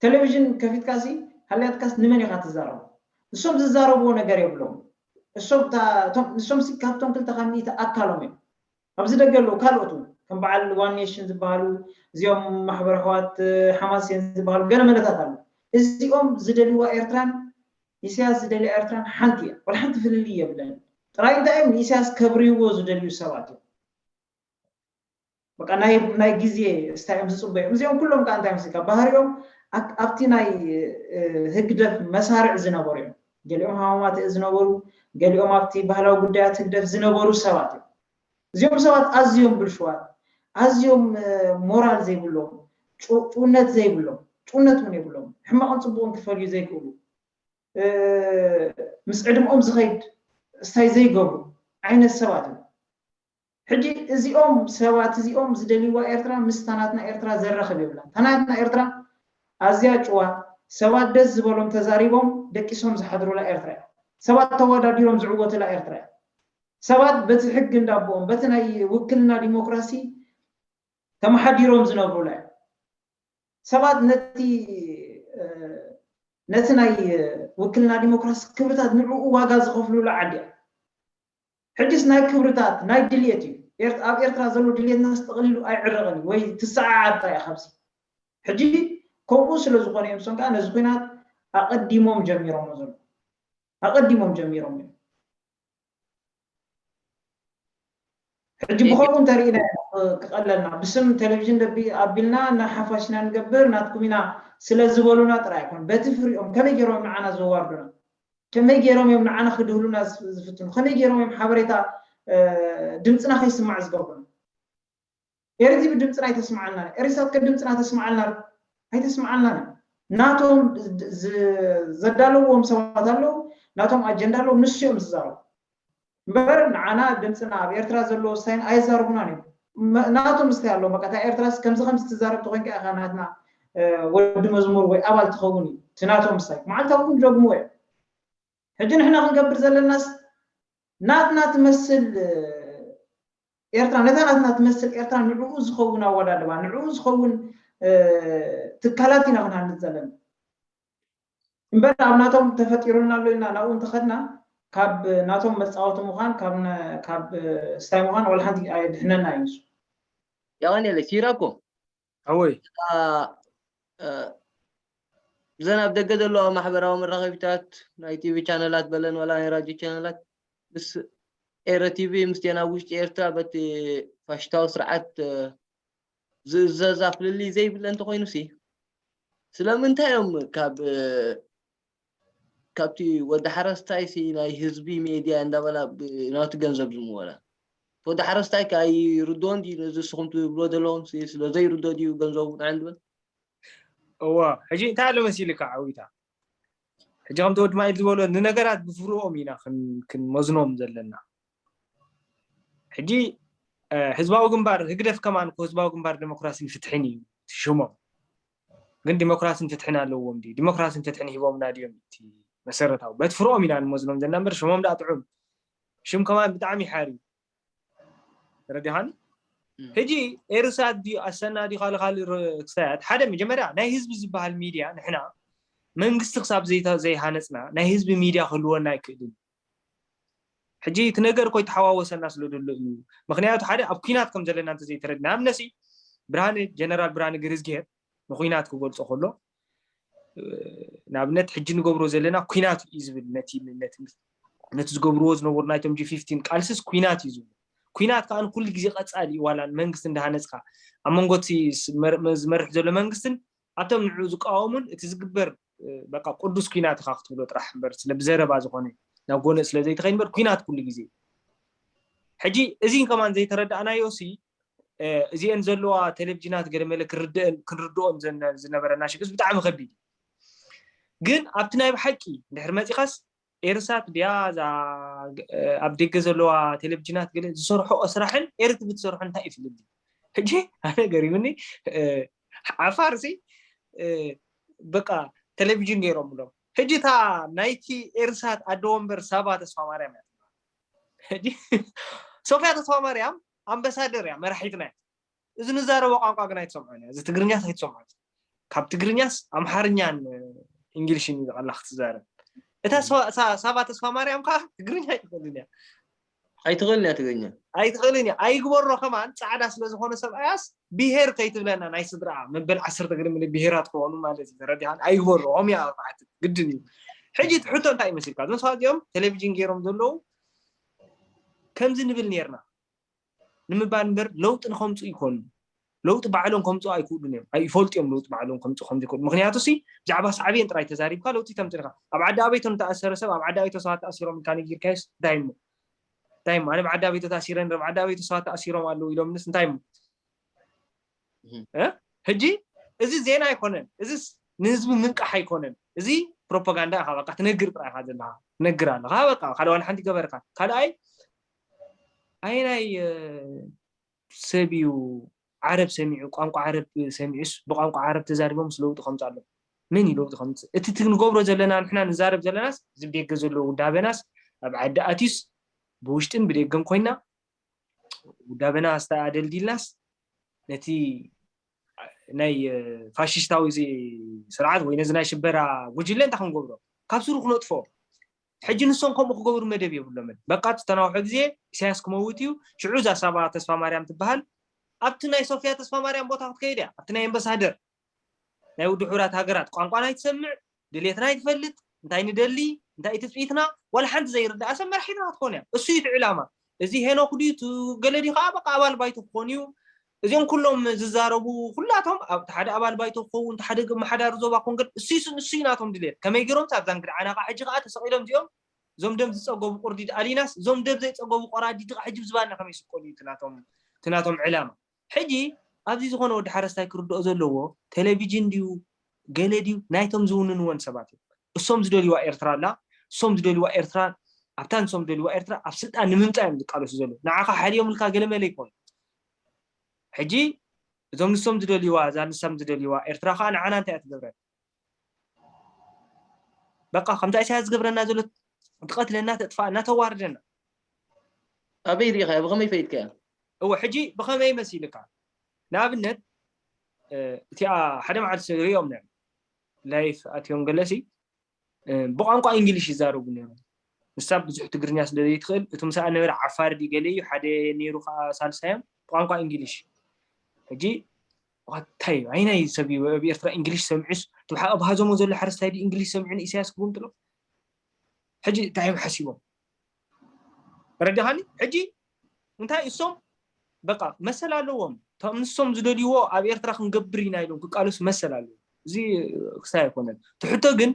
ቴሌቪዥን ከፊትካሲ ሃልያትካስ ንመን ኢኻ ትዛረቡ? ንሶም ዝዛረብዎ ነገር የብሎም። ንሶም ካብቶም ክልተ ካብ ሚእቲ ኣካሎም እዮም። ኣብዚ ደገ ኣለዉ ካልኦት እውን ከም በዓል ዋን ኔሽን ዝበሃሉ እዚኦም ማሕበር ኣሕዋት ሓማሴን ዝበሃሉ ገለ መለታት ኣለዉ። እዚኦም ዝደልይዋ ኤርትራን ኢሳያስ ዝደልያ ኤርትራን ሓንቲ እያ። ዋላ ሓንቲ ፍልልይ የብለን። ጥራይ እንታይ እዮም ንኢሳያስ ከብርይዎ ዝደልዩ ሰባት እዮም። በቃ ናይ ናይ ግዜ ስታይ እዮም ዝፅበዮም። እዚኦም ኩሎም ከዓ እንታይ መስልካ ባህሪኦም ኣብቲ ናይ ህግደፍ መሳርዕ ዝነበሩ እዮም። ገሊኦም ሃማማት ዝነበሩ፣ ገሊኦም ኣብቲ ባህላዊ ጉዳያት ህግደፍ ዝነበሩ ሰባት እዮም። እዚኦም ሰባት ኣዝዮም ብልሽዋት፣ ኣዝዮም ሞራል ዘይብሎም፣ ጭውነት ዘይብሎም፣ ጭውነት እውን የብሎም። ሕማቕን ፅቡቕን ክፈልዩ ዘይክእሉ፣ ምስ ዕድምኦም ዝኸይድ ስታይ ዘይገብሩ ዓይነት ሰባት እዮም። ሕጂ እዚኦም ሰባት እዚኦም ዝደልይዋ ኤርትራ ምስ ታናትና ኤርትራ ዘራኽብ የብላን። ታናትና ኤርትራ ኣዝያ ጭዋ፣ ሰባት ደስ ዝበሎም ተዛሪቦም ደቂሶም ዝሓድሩላ ኤርትራ እያ። ሰባት ተወዳዲሮም ዝዕወትላ ኤርትራ እያ። ሰባት በቲ ሕጊ እንዳቦኦም በቲ ናይ ውክልና ዲሞክራሲ ተመሓዲሮም ዝነብሩላ እዮም። ሰባት ነቲ ነቲ ናይ ውክልና ዲሞክራሲ ክብርታት ንዕኡ ዋጋ ዝኸፍሉሉ ዓዲ እያ። ሕጅስ ናይ ክብርታት ናይ ድልየት እዩ። ኣብ ኤርትራ ዘሎ ድልየትናስ ጠቕሊሉ ኣይዕረቕን እዩ ወይ ትሰዓዓድ ጥራይ እያ ካብዚ። ሕጂ ከምኡ ስለ ዝኾነ እዮም እሶም ከዓ ነዚ ኩናት ኣቐዲሞም ጀሚሮሞ ዘሎ ኣቐዲሞም ጀሚሮም እዮም። ሕጂ ብኸምኡ እንተርኢና ክቐለልና ብስም ቴሌቪዥን ደቢ ኣቢልና ንሓፋሽና ንገብር ናትኩም ኢና ስለ ዝበሉና ጥራይ ኣይኮን በቲ ፍሪኦም ከመይ ገይሮም ንዓና ዘዋርዱና ከመይ ገይሮም እዮም ንዓና ክድህሉና ዝፍትኑ ከመይ ገይሮም እዮም ሓበሬታ ድምፅና ከይስማዕ ዝገብሩና ኤርቲቪ ድምፅና ኣይተስምዓልናን እያ። ኤሪሳት ከ ድምፅና ተስምዓልና ኣይተስምዓልናን እያ። ናቶም ዘዳለውዎም ሰባት ኣለዉ፣ ናቶም ኣጀንዳ ኣለዉ፣ ንሱ እዮም ዝዛረቡ። እምበር ንዓና ድምፅና ኣብ ኤርትራ ዘለዎ ስታይን ኣይዛረቡናን እዮም። ናቶም ስታይ ኣለዎም። በቃ እታ ኤርትራስ ከምዚ ከምዚ ትዛረብ ተኮይንካ ኢኻ ናትና ወዲ መዝሙር ወይ ኣባል ትኸውን እዩ። እቲ ናቶም ስታይ መዓልታዊ እውን ይደግምዎ እዮም። ሕጂ ንሕና ክንገብር ዘለናስ ናትና ትመስል ኤርትራ ነታ ናትና ትመስል ኤርትራ ንዕኡ ዝኸውን ኣወዳድባ ንዕኡ ዝኸውን ትካላት ኢና ክንሃንፅ ዘለና እምበር ኣብ ናቶም ተፈጢሩልና ኣሎ ኢልና ናብኡ እንተኸድና ካብ ናቶም መፃወቲ ምዃን ካብ ስታይ ምዃን ወላ ሓንቲ ኣየድሕነና እዩ ንሱ የቐንየለይ ሲራኮ ኣወይ እዘን ኣብ ደገ ዘለዋ ማሕበራዊ መራኸቢታት፣ ናይ ቲቪ ቻነላት በለን ዋላ ናይ ራድዮ ቻነላት፣ ምስ ኤረ ቲቪ ምስቲ ኣብ ውሽጢ ኤርትራ በቲ ፋሽስታዊ ስርዓት ዝእዘዛ ፍልልይ ዘይብለን እንተኾይኑሲ፣ ስለምንታይ እዮም ካብ ካብቲ ወዲ ሓረስታይ ሲ ናይ ህዝቢ ሜድያ እንዳበላ ናቱ ገንዘብ ዝምወላ? ወዲ ሓረስታይ ከ ኣይርድኦን ድዩ ነዚ ንስኹም ትብሎ ዘለኹም ስለ ዘይርድኦ ድዩ ገንዘቡ ንዓን ዝብል? እዎ። ሕጂ እንታይ ኣሎ መሲልካ ዓዊታ? ሕጂ ከምቲ ወዲ ማይል ዝበሎ ንነገራት ብፍርኦም ኢና ክንመዝኖም ዘለና። ሕጂ ህዝባዊ ግንባር ህግደፍ ከማን ህዝባዊ ግንባር ዲሞክራሲን ፍትሕን እዩ ሽሞም። ግን ዲሞክራሲን ፍትሕን ኣለዎም ድዩ? ዲሞክራሲን ፍትሕን ሂቦምና ድዮም? እቲ መሰረታዊ በቲ ፍርኦም ኢና ንመዝኖም ዘለና እምበር ሽሞም ደኣ ጥዑም። ሽም ከማን ብጣዕሚ ይሓር እዩ። ተረዲኻኒ? ሕጂ ኤርሳት ድዩ ኣሰና ድዩ ካልእ ካልእ ክስታያት ሓደ መጀመርያ ናይ ህዝቢ ዝበሃል ሚድያ ንሕና መንግስቲ ክሳብ ዘይሃነፅና ናይ ህዝቢ ሚድያ ክህልወና ኣይክእልን። ሕጂ እቲ ነገር እኮ ይተሓዋወሰና ስለ ዘሎ እዩ። ምክንያቱ ሓደ ኣብ ኩናት ከም ዘለና እንተዘይተረድና ኣብነሲ ብርሃነ ጀነራል ብርሃነ ገረዝግሄር ንኩናት ክገልፆ ከሎ ንኣብነት ሕጂ ንገብሮ ዘለና ኩናት እዩ ዝብል ነቲ ነቲ ዝገብርዎ ዝነበሩ ናይቶም ጂ ፊፍቲን ቃልስስ ኩናት እዩ ዝብል። ኩናት ከዓ ኩሉ ግዜ ቀፃሊ እዩ። ዋላ መንግስቲ እንዳሃነፅካ ኣብ መንጎ እቲ ዝመርሕ ዘሎ መንግስትን ኣብቶም ንዑ ዝቃወሙን እቲ ዝግበር በቃ ቅዱስ ኩናት ኢኻ ክትብሎ ጥራሕ እምበር ስለ ብዘረባ ዝኾነ ናብ ጎነ ስለ ዘይትኸይድ እምበር ኩናት ኩሉ ግዜ። ሕጂ እዚ ከማን ዘይተረዳእናዮ ሲ እዚአን ዘለዋ ቴሌቪዥናት ገለ መለ ክንርድኦን ዝነበረና ሽግር ብጣዕሚ ከቢድ እዩ። ግን ኣብቲ ናይ ብሓቂ ድሕሪ መፂኻስ ኤርሳት ድያ እዛ ኣብ ደገ ዘለዋ ቴሌቪዥናት ገለ ዝሰርሖኦ ስራሕን ኤርትቪ ትሰርሖ እንታይ ይፍልል? ሕጂ ኣነ ገሪምኒ ዓፋር ሲ በቃ ቴሌቪዥን ገይሮምሎም። ሕጂ እታ ናይቲ ኤርሳት ኣደ ወንበር ሳባ ተስፋ ማርያም እያ። ሕጂ ሶፍያ ተስፋ ማርያም ኣምባሳደር እያ፣ መራሒትና እያ። እዚ ንዛረቦ ቋንቋ ግን ኣይትሰምዖን እያ። እዚ ትግርኛስ ኣይትሰምዖን። ካብ ትግርኛስ ኣምሓርኛን እንግሊሽን እዩ ዝቐላ ክትዛረብ። እታ ሳባ ተስፋ ማርያም ከዓ ትግርኛ ኣይትኽእልን እያ። ኣይትኽእልን እያ ትግርኛ። ኣይትኽእልን እያ። ኣይግበሮ ከማን ፃዕዳ ስለ ዝኾነ ሰብኣያስ ብሄር ከይትብለና ናይ ስድራኣ መበል ዓሰርተ ገለ ብሄራት ክኾኑ ማለት እዩ። ተረዲኻን? ኣይግበሮ ኦም እያ ትሓትት ግድን እዩ። ሕጂ እቲ ሕቶ እንታይ ይመስልካ? እዞም ሰባት እዚኦም ቴሌቪዥን ገይሮም ዘለዉ ከምዚ ንብል ነርና ንምባል እምበር ለውጢ ንኸምፁ ይኮኑ። ለውጢ ባዕሎም ከምፁ ኣይክእሉን እዮም። ይፈልጡ እዮም ለውጢ ባዕሎም ከምፁ ከም ዘይክእሉ። ምክንያቱ ሲ ብዛዕባ ሳዕቤን ጥራይ ተዛሪብካ ለውጢ ተምፅልካ። ኣብ ዓዲ ኣበይቶ ንተኣሰረ ሰብ ኣብ ዓዲ ኣበይቶ ሰባት ተኣሲሮም ኢልካ ነጊርካዮስ እንታይ እሞ እንታይ እሞ ኣነ ብዓዲ ኣበይቶ ተኣሲረ ንረብ ዓዲ ኣበይቶ ሰባት ተኣሲሮም ኣለዉ ኢሎምንስ እንታይ እሞ ሕጂ እዚ ዜና ኣይኮነን። እዚስ ንህዝቢ ምንቃሕ ኣይኮነን። እዚ ፕሮፓጋንዳ ኢኻ። በቃ ትነግር ጥራይ ኢኻ ዘለኻ። ትነግር ኣለኻ። በቃ ካልእ ዋላ ሓንቲ ገበርካ። ካልኣይ ኣየናይ ሰብ እዩ ዓረብ ሰሚዑ ቋንቋ ዓረብ ሰሚዑስ ብቋንቋ ዓረብ ተዛሪቦምስ ለውጢ ከምፅእ ኣሎ? መን እዩ ለውጢ ከምፅእ? እቲ እቲ ንገብሮ ዘለና ንሕና ንዛረብ ዘለናስ እዚ ብደገ ዘሎ ውዳበናስ ኣብ ዓዲ ኣትዩስ ብውሽጥን ብደገን ኮይና ውዳበና ኣደልዲልናስ ነቲ ናይ ፋሽስታዊ ስርዓት ወይ ነዚ ናይ ሽበራ ጉጅለ እንታይ ክንገብሮ ካብ ስሩ ክነጥፎ። ሕጂ ንሶም ከምኡ ክገብሩ መደብ የብሎምን። በቃ ዝተናውሐ ግዜ ኢሳያስ ክመውት እዩ። ሽዑ እዛ ሳባ ተስፋ ማርያም ትበሃል ኣብቲ ናይ ሶፍያ ተስፋ ማርያም ቦታ ክትከይድ እያ። ኣብቲ ናይ ኣምባሳደር ናይ ውድብ ሕቡራት ሃገራት ቋንቋና ኣይትሰምዕ፣ ድሌትና ኣይትፈልጥ፣ እንታይ ንደሊ እንታይ ትፅኢትና ዋላ ሓንቲ ዘይርድኣ ሰብ መራሒትና ክትኮን እያ። እሱ እዩ እቲ ዕላማ። እዚ ሄኖክ ድዩ ገለ ድዩ ከዓ በቃ ኣባል ባይቶ ክኾን እዩ። እዚኦም ኩሎም ዝዛረቡ ኩላቶም ሓደ ኣባል ባይቶ ክኸውን ሓደ መሓዳሪ ዞባ ኮንገድ እሱ እዩ ናቶም ድሌት። ከመይ ገይሮም ኣብዛ እንግድዓና ከዓ ሕጂ ከዓ ተሰቂሎም እዚኦም እዞም ደም ዝፀገቡ ቁርዲድ ኣሊናስ እዞም ደም ዘይፀገቡ ቆራዲድ ከዓ ሕጂ ብዝባና ከመይ ስቀሉ እዩ ትናቶም ዕላማ። ሕጂ ኣብዚ ዝኾነ ወዲ ሓረስታይ ክርድኦ ዘለዎ ቴሌቪዥን ድዩ ገለ ድዩ ናይቶም ዝውንንወን ሰባት እዮም። እሶም ዝደልይዋ ኤርትራ ኣላ። እሶም ዝደልይዋ ኤርትራ ኣብታ ንሶም ዝደልይዋ ኤርትራ ኣብ ስልጣን ንምምፃእ እዮም ዝቃለሱ ዘለዉ። ንዓኻ ሓልዮም ኢልካ ገለ መለ ይኮኑ። ሕጂ እዞም ንሶም ዝደልይዋ እዛ ንሳም ዝደልይዋ ኤርትራ ከዓ ንዓና እንታይ እያ ትገብረን? በቃ ከምታ ኢሳያስ ዝገብረና ዘሎ ትቐትለና፣ ተጥፋእና፣ ተዋርደና። ኣበይ ርኢኻያ? ብኸመይ ፈይድካያ? እወ ሕጂ ብኸመይ መሲልካ? ንኣብነት እቲኣ ሓደ መዓልቲ ሪኦም ነር ላይፍ ኣትዮም ገለሲ ብቋንቋ እንግሊሽ ይዛረቡ ነይሮም። ንሳ ብዙሕ ትግርኛ ስለ ዘይትኽእል እቲ ምሳኣ ነበረ ዓፋር ድዩ ገለ እዩ ሓደ ነይሩ ከዓ ሳልሳዮም ብቋንቋ እንግሊሽ። ሕጂ እንታይ ኣይ ናይ ሰብ ኣብ ኤርትራ እንግሊሽ ሰምዕስ ትብሓ ኣብ ሃዞሞ ዘሎ ሓረስታይ እንግሊሽ ሰምዕን ኢሳያስ ክቡም ጥሎ ሕጂ እንታይ እዮም ሓሲቦም ረዲኻኒ ሕጂ እንታይ እሶም በቃ መሰል ኣለዎም ንሶም ዝደልይዎ ኣብ ኤርትራ ክንገብር ኢና ኢሎም ክቃለሱ መሰል ኣለዎም እዚ ክሳይ ኣይኮነን ትሕቶ ግን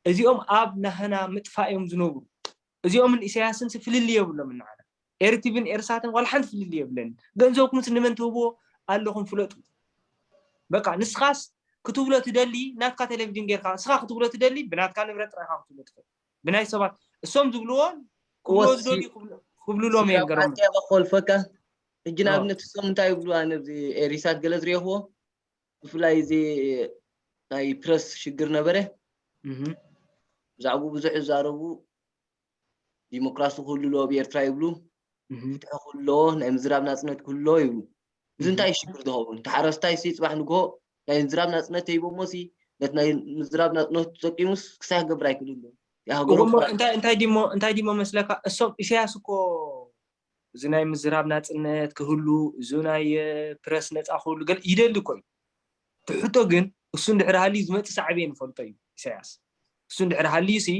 እዚኦም ኣብ ናህና ምጥፋእ እዮም ዝነብሩ እዚኦምን ኢሳያስን ፍልልይ የብሎም ንዓና ኤርቲቪን ኤርሳትን ዋላ ሓንቲ ፍልልይ የብለን ገንዘብኩም ንመን ትህብዎ ኣለኹም ፍለጡ በቃ ንስኻስ ክትብሎ ትደሊ ናትካ ቴሌቪዥን ጌርካ ንስኻ ክትብሎ ትደሊ ብናትካ ንብረት ጥራይካ ክትብሎ ትኽእል ብናይ ሰባት እሶም ዝብልዎ ክብልዎ ዝደልዩ ክብልሎም እዮም ገሮም ሓቂ ያበኮልፈካ ሕጂ ንኣብነት እሶም እንታይ ይብሉ ኣነ ኣብዚ ኤሪሳት ገለ ዝሪእኽዎ ብፍላይ እዚ ናይ ፕረስ ሽግር ነበረ ብዛዕባኡ ብዙሕ ዝዛረቡ ዲሞክራሲ ክህሉ ኣለዎ ኣብ ኤርትራ ይብሉ ፍትሒ ክህሉ ኣለዎ ናይ ምዝራብ ናፅነት ክህሉ ኣለዎ ይብሉ እዚ እንታይ ሽግር ዝኸውን እቲ ሓረስታይ ሲ ፅባሕ ንግሆ ናይ ምዝራብ ናፅነት ተሂቦሞ ሲ ነቲ ናይ ምዝራብ ናፅነቱ ተጠቂሙስ ክሳይ ክገብር ኣይክእልን ኣሎ የሃገሩ ክፋል እንታይ እንታይ ዲሞ እንታይ ዲሞ መስለካ እሶም ኢሳያስ እኮ እዚ ናይ ምዝራብ ናፅነት ክህሉ እዚ ናይ ፕረስ ነፃ ክህሉ ገለ ይደሊ እኮ እዩ ትሕቶ ግን እሱ እንድሕር ሃልዩ ዝመፅእ ሳዕቤን ይፈልጦ እዩ ኢሳያስ እሱ እንድሕር ሃልዩ ሲ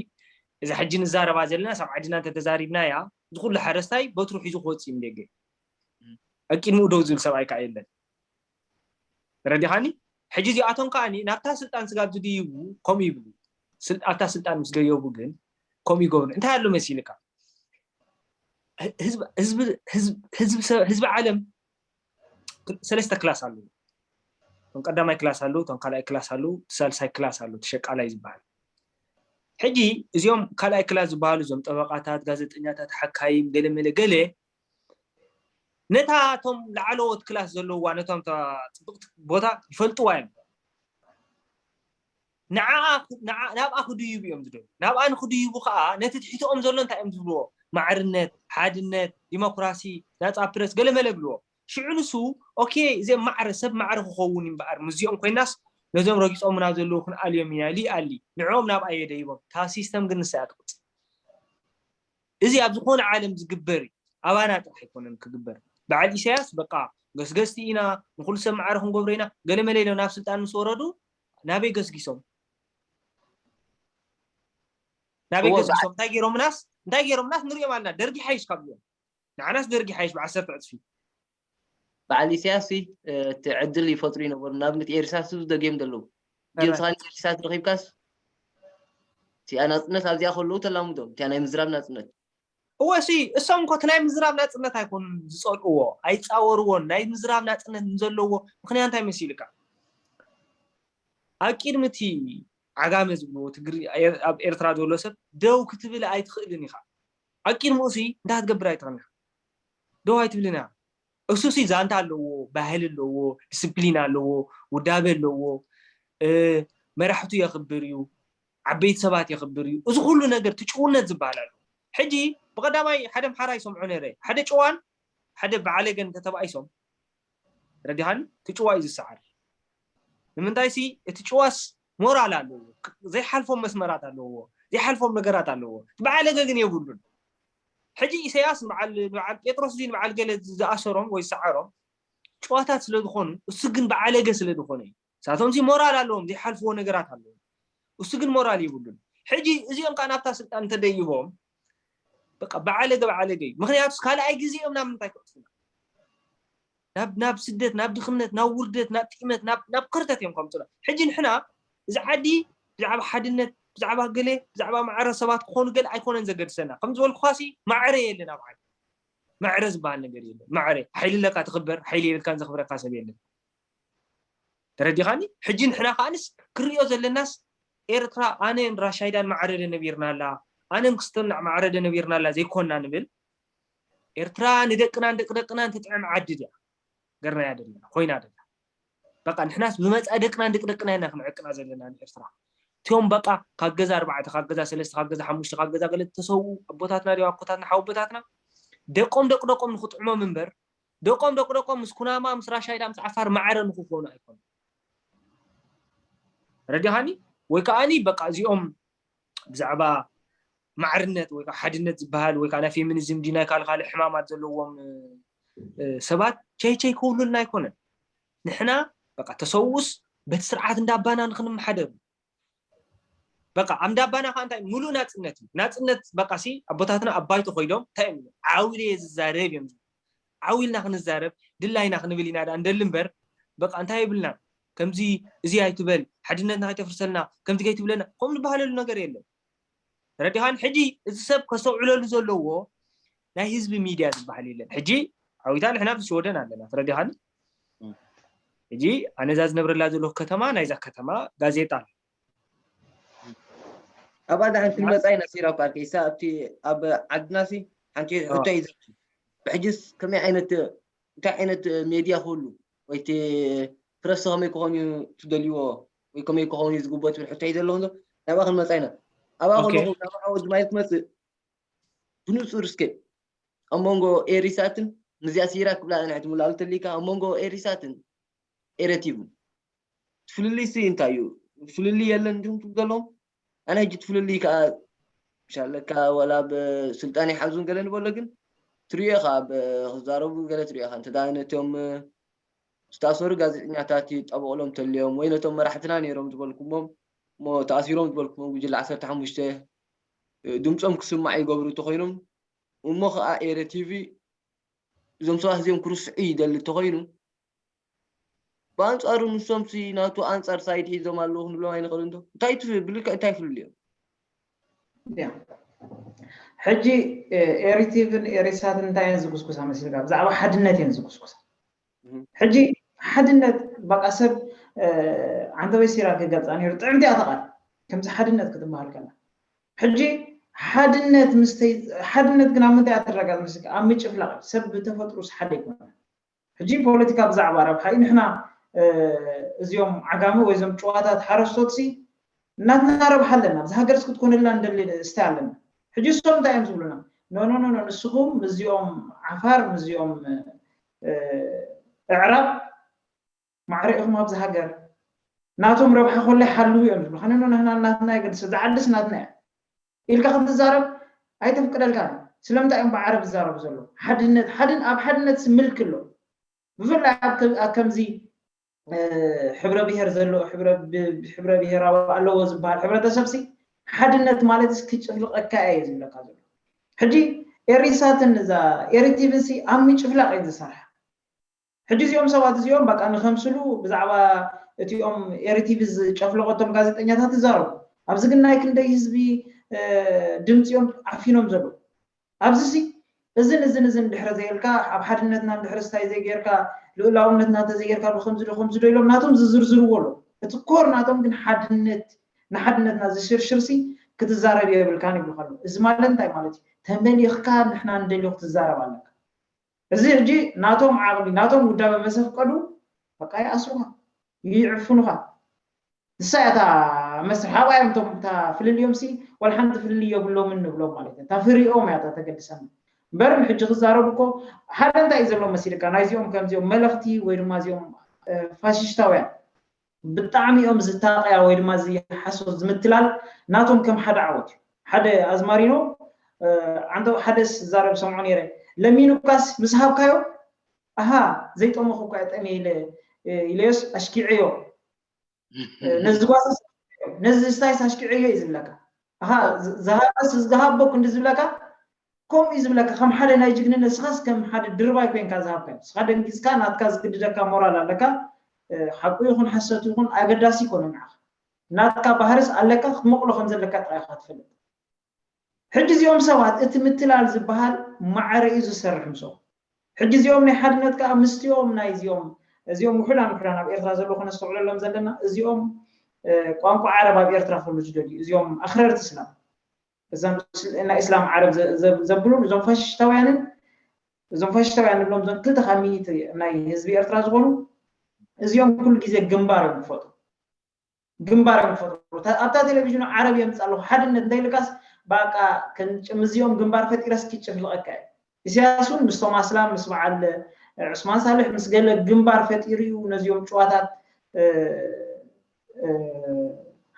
እዛ ሕጂ ንዛረባ ዘለና ሳብ ዓድና እንተተዛሪብናያ ዝኩሉ ሓረስታይ በትሩ ሒዙ ክወፅእ እዩ ንደገ ኣብ ቅድሚኡ ደው ዝብል ሰብኣይ ከዓ የለን ረዲኻኒ ሕጂ እዚኣቶም ከዓ ናብታ ስልጣን ስጋብ ዝድይቡ ከምኡ ይብሉ ኣብታ ስልጣን ምስ ደየቡ ግን ከምኡ ይገብሩ እንታይ ኣሎ መሲልካ ህዝቢ ዓለም ሰለስተ ክላስ ኣለዉ እቶም ቀዳማይ ክላስ ኣለዉ እቶም ካልኣይ ክላስ ኣለዉ ሳልሳይ ክላስ ኣለዉ ተሸቃላይ ዝበሃል ሕጂ እዚኦም ካልኣይ ክላስ ዝበሃሉ እዞም ጠበቃታት ጋዜጠኛታት ሓካይም ገለመለ ገለ ነታ እቶም ላዕለዎት ክላስ ዘለውዋ ነቶም ፅብቅቲ ቦታ ይፈልጥዋ እዮም ናብኣ ክድይቡ እዮም ዝደሉ ናብኣ ንክድይቡ ከዓ ነቲ ትሕትኦም ዘሎ እንታይ እዮም ዝብልዎ ማዕርነት ሓድነት ዲሞክራሲ ናፃ ፕረስ ገለመለ ብልዎ ሽዑ ንሱ ኦኬ እዚኦም ማዕረ ሰብ ማዕረ ክኸውን እምበኣር ምስዚኦም ኮይናስ ነዞም ረጊፆምና ዘለዉ ክንኣልዮም ኢና ሊኣሊ ንዕኦም ናብ ኣየደይቦም እታ ሲስተም ግን ንሳ እያ ትቁፅር እዚ ኣብ ዝኾነ ዓለም ዝግበር እዩ ኣባና ጥራሕ ኣይኮነን ክግበር በዓል ኢሳያስ በቃ ገስገስቲ ኢና ንኩሉ ሰብ ማዕረ ክንገብሮ ኢና ገለመለ ኢሎም ናብ ስልጣን ምስ ወረዱ ናበይ ገስጊሶም ናበይ ገስጊሶም እንታይ ገይሮምናስ እንታይ ገይሮምናስ ንሪኦም ኣለና ደርጊ ሓይሽ ካብ እዮም ንዓናስ ደርጊ ሓይሽ ብዓሰርተ ዕፅፊ በዓል ኢሳያስ እቲ ዕድል ይፈጥሩ ይነበሩ ንኣብነት ኤርሳስ ዝደግዮም ዘለዉ ጌምስኻን ኤርሳስ ረኺብካስ እቲኣ ናፅነት ኣብዚኣ ከለዉ ተላምዶም እቲኣ ናይ ምዝራብ ናፅነት እወ ሲ እሶም እኮ ናይ ምዝራብ ናፅነት ኣይኮኑን ዝፀልእዎ ኣይፃወርዎን ናይ ምዝራብ ናፅነት ንዘለዎ ምክንያት እንታይ መሲልካ ኣብ ቅድሚ እቲ ዓጋመ ዝብልዎ ትግሪ ኣብ ኤርትራ ዘሎ ሰብ ደው ክትብል ኣይትኽእልን ኢኻ ኣብ ቅድሚኡ ሲ እንታይ ክትገብር ኣይትኽእልን ኢኻ ደው ኣይትብልን ኢኻ እሱ ሲ ዛንታ ኣለዎ ባህል ኣለዎ ዲስፕሊን ኣለዎ ውዳበ ኣለዎ መራሕቱ የኽብር እዩ ዓበይቲ ሰባት የኽብር እዩ እዚ ኩሉ ነገር ትጭውነት ዝበሃል ኣሎ ሕጂ ብቀዳማይ ሓደ ምሓራ ይሰምዖ ነረ ሓደ ጭዋን ሓደ በዓለገን ተተባኢሶም ረዲኻኒ ትጭዋ እዩ ዝሰዓር ንምንታይ ሲ እቲ ጭዋስ ሞራል ኣለዎ ዘይሓልፎም መስመራት ኣለዎ ዘይሓልፎም ነገራት ኣለዎ በዓለገ ግን የብሉን ሕጂ ኢሳያስ በዓል ጴጥሮስ ዚ በዓል ገለ ዝኣሰሮም ወይ ዝሰዓሮም ጨዋታት ስለ ዝኾኑ እሱ ግን በዓለገ ስለ ዝኾነ እዩ ሳቶም ሲ ሞራል ኣለዎም ዘይሓልፍዎ ነገራት ኣለዎም እሱ ግን ሞራል የብሉን ሕጂ እዚኦም ከዓ ናብታ ስልጣን እንተደይቦም በቃ በዓለገ በዓለገ እዩ ምክንያቱ ካልኣይ ግዜ እዮም ናብ ምንታይ ክዕፅፉና ናብ ናብ ስደት ናብ ድኽነት ናብ ውርደት ናብ ጢመት ናብ ናብ ከርተት እዮም ከምፅና ሕጂ ንሕና እዚ ዓዲ ብዛዕባ ሓድነት ብዛዕባ ገለ ብዛዕባ ማዕረ ሰባት ክኾኑ ገለ ኣይኮነን ዘገድሰና ከም ዝበልኩኻሲ ማዕረ የለን ኣብ ዓዲ ማዕረ ዝበሃል ነገር የለን ማዕረ ሓይሊ ኣለካ ትኽበር ሓይሊ የብልካን ዘኽብረካ ሰብ የለን ተረዲኻኒ ሕጂ ንሕና ከዓንስ ክርእዮ ዘለናስ ኤርትራ ኣነን ራሻይዳን ማዕረ ደ ነቢርና ኣላ ኣነን ክስተናዕ ማዕረ ደ ነቢርና ኣላ ዘይኮና ንብል ኤርትራ ንደቅናን ደቂ ደቅናን ትጥዕም ዓዲ ድያ ገርናያ ደለና ኮይና ደላ በቃ ንሕናስ ብመፃ ደቅናን ደቂ ደቅና ኢና ክንዕቅና ዘለና ንኤርትራ እቲኦም በቃ ካብ ገዛ ኣርባዕተ ካብ ገዛ ሰለስተ ካብ ገዛ ሓሙሽተ ካብ ገዛ ገለ ተሰው ኣቦታትና ዲ ኣኮታትና ሓወቦታትና ደቆም ደቂ ደቆም ንክጥዕሞም እምበር ደቆም ደቂ ደቆም ምስ ኩናማ ምስ ራሻይዳ ምስ ዓፋር ማዕረ ንክኾኑ ኣይኮኑ ረዲኻኒ ወይ ከዓኒ በቃ እዚኦም ብዛዕባ ማዕርነት ወይ ሓድነት ዝበሃል ወይ ከዓ ናይ ፌሚኒዝም ዲ ናይ ካልእ ካልእ ሕማማት ዘለዎም ሰባት ቸይቸይ ክብሉልና ኣይኮነን ንሕና በቃ ተሰውስ በቲ ስርዓት እንዳባና ንክንመሓደር። በቃ ኣብ እንዳባና ከዓ እንታይ ሙሉእ ናፅነት እዩ። ናፅነት በቃ ሲ ኣቦታትና ኣብ ባይቶ ኮይዶም እንታይ እዮም ዝብሉ? ዓው ኢለ እየ ዝዛረብ እዮም ዝብሉ። ዓው ኢልና ክንዛረብ ድላይና ክንብል ኢና ደኣ እንደሊ እምበር በቃ እንታይ የብልና። ከምዚ እዚ ኣይትበል፣ ሓድነትና ከይተፍርሰልና፣ ከምዚ ከይትብለና፣ ከምኡ ዝበሃለሉ ነገር የለን። ተረዲኻን? ሕጂ እዚ ሰብ ከስተውዕለሉ ዘለዎ ናይ ህዝቢ ሚድያ ዝበሃል የለን። ሕጂ ዓዊታ ንሕና ኣብ ሽወደን ኣለና። ተረዲኻን? ሕጂ ኣነ እዛ ዝነብረላ ዘለኹ ከተማ ናይዛ ከተማ ጋዜጣ ኣብኣ ዳሕን ክንመፃ ኢና። ሲራክ ኣርኬሳ ኣብቲ ኣብ ዓድና ሲ ሓንቲ ሕቶ እዩ ዘብቲ። ብሕጅስ ከመይ ዓይነት እንታይ ዓይነት ሜድያ ክህሉ ወይ እቲ ፕረስ ከመይ ክኾን እዩ ትደልይዎ ወይ ከመይ ክኸውን እዩ ዝግብኦ ትብል ሕቶ እዩ ዘለኹ። ናብኣ ክንመፃ ኢና። ኣብኣ ከለኹ ናብኣ ወዲ ማይ ክትመፅእ ብንፁር እስከ ኣብ መንጎ ኤሪሳትን ንዚኣ ሲራ ክብላ ንሕቲ ሙላሉ ተሊካ ኣብ መንጎ ኤሪሳትን ኤረቲቭን ፍልልይ ሲ እንታይ እዩ? ፍልልይ የለን ድም ትብሉ ዘለኹም? ኣነ ሕጂ እቲ ፍልልይ ከዓ ሻለካ ዋላ ብስልጣን ይሓዙን ገለ ንበሎ ግን ትሪኦ ኢኻ ብክዛረቡ ገለ ትሪኦ ኢኻ እንተ ነቶም ዝተኣሰሩ ጋዜጠኛታት ይጣበቑሎም ተልዮም ወይ ነቶም መራሕትና ነይሮም ዝበልኩሞም እሞ ተኣሲሮም ዝበልኩሞም ጉጅለ ዓሰርተ ሓሙሽተ ድምፆም ክስማዕ ይገብሩ እንተኮይኖም እሞ ከዓ ኤረ ቲቪ እዞም ሰባት እዚኦም ክርስዑ ይደሊ እንተኮይኑ ብኣንፃሩ ንሶም ሲ ናቱ ኣንፃር ሳይድ ሒዞም ኣለዉ ክንብሎም ኣይንኽእል እንዶ እንታይ ትብል እንታይ ፍልልዮም ሕጂ ኤሪቲቭን ኤሪሳትን እንታይ እየን ዝጉስጉሳ መሲልካ ብዛዕባ ሓድነት እየን ዝጉስጉሳ ሕጂ ሓድነት በቃ ሰብ ዓንተበይ ሲራ ክገልፃ ነይሩ ጥዕምቲ እያ ተቃል ከምዚ ሓድነት ክትበሃል ከላ ሕጂ ሓድነት ምስተይ ሓድነት ግን ኣብ ምንታይ እያ ትረጋፅ መሲልካ ኣብ ምጭፍላቅ ሰብ ብተፈጥሮስ ሓደ ይኮነ ሕጂ ፖለቲካ ብዛዕባ ረብሓ እዩ ንሕና እዚኦም ዓጋሚ ወይ እዞም ጭዋታት ሓረስቶት ሲ ናትና ረብሓ ኣለና ኣብዚ ሃገርስ ክትኮነልና ንደሊ ስታይ ኣለና ሕጂ እሶም እንታይ እዮም ዝብሉና ኖኖኖኖ ንስኹም ምስዚኦም ዓፋር ምስዚኦም ኣዕራብ ማዕረ ኢኹም ኣብዚ ሃገር ናቶም ረብሓ ኮሎ ይሓልዉ እዮም ዝብሉ ከነ ንሕና ናትና የገድስ እዚ ዓድስ ናትና እያ ኢልካ ክትዛረብ ኣይተፍቅደልካ ስለምንታይ እዮም ብዓረብ ዝዛረቡ ዘለዉ ሓድነት ሓድን ኣብ ሓድነት ምልክ ኣሎ ብፍላይ ኣብ ከምዚ ሕብረ ብሄር ዘለዎ ሕብረ ብሄራዊ ኣለዎ ዝበሃል ሕብረተሰብ ሲ ሓድነት ማለት ክጭፍልቀካ እየ ዝብለካ ዘሎ ሕጂ ኤሪሳትን እዛ ኤሪቲቪን ሲ ኣብ ምጭፍላቅ እዩ ዝሰርሓ ሕጂ እዚኦም ሰባት እዚኦም በቃ ንከምስሉ ብዛዕባ እቲኦም ኤሪቲቪ ዝጨፍለቀቶም ጋዜጠኛታት ይዛረቡ ኣብዚ ግን ናይ ክንደይ ህዝቢ ድምፂኦም ዓፊኖም ዘለዉ ኣብዚ ሲ እዝን እዝን እዝን ድሕረ ዘየልካ ኣብ ሓድነትና እንድሕር ስታይ ዘይጌርካ ልኡላውነትና እንተዘይጌርካ ዶ ከምዚ ዶ ከምዚ ዶ ኢሎም ናቶም ዝዝርዝርዎ ኣሎ እቲ ኮር ናቶም ግን ሓድነት ንሓድነትና ዝሽርሽር ሲ ክትዛረብ የብልካን ይብሉ ከሎ እዚ ማለት እንታይ ማለት እዩ ተመሊኽካ ንሕና ንደልዮ ክትዛረብ ኣለካ እዚ ሕጂ ናቶም ዓቕሊ ናቶም ውዳበ መሰፍቀዱ በቃ ይኣስሩኻ ይዕፍኑኻ ንሳ እያ እታ መስርሕ ኣብኣ እዮም እቶም እታ ፍልልዮም ሲ ዋላ ሓንቲ ፍልልይ የብሎምን ንብሎም ማለት እዩ እታ ፍሪኦም እያ እታ ተገድሰና እምበር ንሕጂ ክዛረቡ እኮ ሓደ እንታይ እዩ ዘሎ መሲልካ ናይዚኦም ከምዚኦም መለኽቲ ወይ ድማ እዚኦም ፋሽሽታውያን ብጣዕሚ እዮም ዝታቀያ ወይ ድማ እዚ ሓሶት ዝምትላል ናቶም ከም ሓደ ዓወት እዩ ሓደ ኣዝማሪኖ ዓንተ ሓደ ዝዛረብ ሰምዖ ነይረ ለሚኑካስ ምስ ሃብካዮ ኣሃ ዘይጠመኹ እኳ ጠሜ ኢለ ኢለዮስ ኣሽኪዐዮ ነዚ ጓሳ ነዚ ስታይስ ኣሽኪዐዮ እዩ ዝብለካ ኣሃ ዝሃበስ ዝሃቦ ክንዲ ዝብለካ ከምኡ እዩ ዝብለካ ከም ሓደ ናይ ጅግንነት ስኻስ ከም ሓደ ድርባይ ኮይንካ ዝሃብካ እዩ ስኻ ደንጊዝካ ናትካ ዝግድደካ ሞራል ኣለካ ሓቁ ይኹን ሓሰት ይኹን ኣገዳሲ ይኮነ ንዓኻ ናትካ ባህርስ ኣለካ ክትመቕሎ ከም ዘለካ ጥራይ ኢኻ ትፈልጥ ሕጂ እዚኦም ሰባት እቲ ምትላል ዝበሃል ማዕረ እዩ ዝሰርሕ ምስኦም ሕጂ እዚኦም ናይ ሓድነት ከዓ ምስቲኦም ናይ እዚኦም እዚኦም ውሑዳን ውሑዳን ኣብ ኤርትራ ዘለዉ ከነስተውዕለሎም ዘለና እዚኦም ቋንቋ ዓረብ ኣብ ኤርትራ ክህሉ ዝደልዩ እዚኦም ኣኽረርቲ እስላም እዞም ናይ እስላም ዓረብ ዘብሉን እዞም ፋሽሽታውያንን እዞም ፋሽሽታውያን ንብሎም እዞም ክልተ ካብ ሚኒት ናይ ህዝቢ ኤርትራ ዝኾኑ እዚኦም ኩሉ ግዜ ግንባር እዮም ክፈጥሩ ግንባር እዮም ክፈጥሩ ኣብታ ቴሌቪዥኑ ዓረብ የምፅ ኣለኹ ሓድነት እንታይ ኢልካስ በቃ ከምዚኦም ግንባር ፈጢረስ ክጭፍልቐካ እዩ ኢሳያስ እውን ምስቶም ኣስላም ምስ በዓል ዑስማን ሳልሕ ምስ ገለ ግንባር ፈጢሩ እዩ ነዚኦም ጭዋታት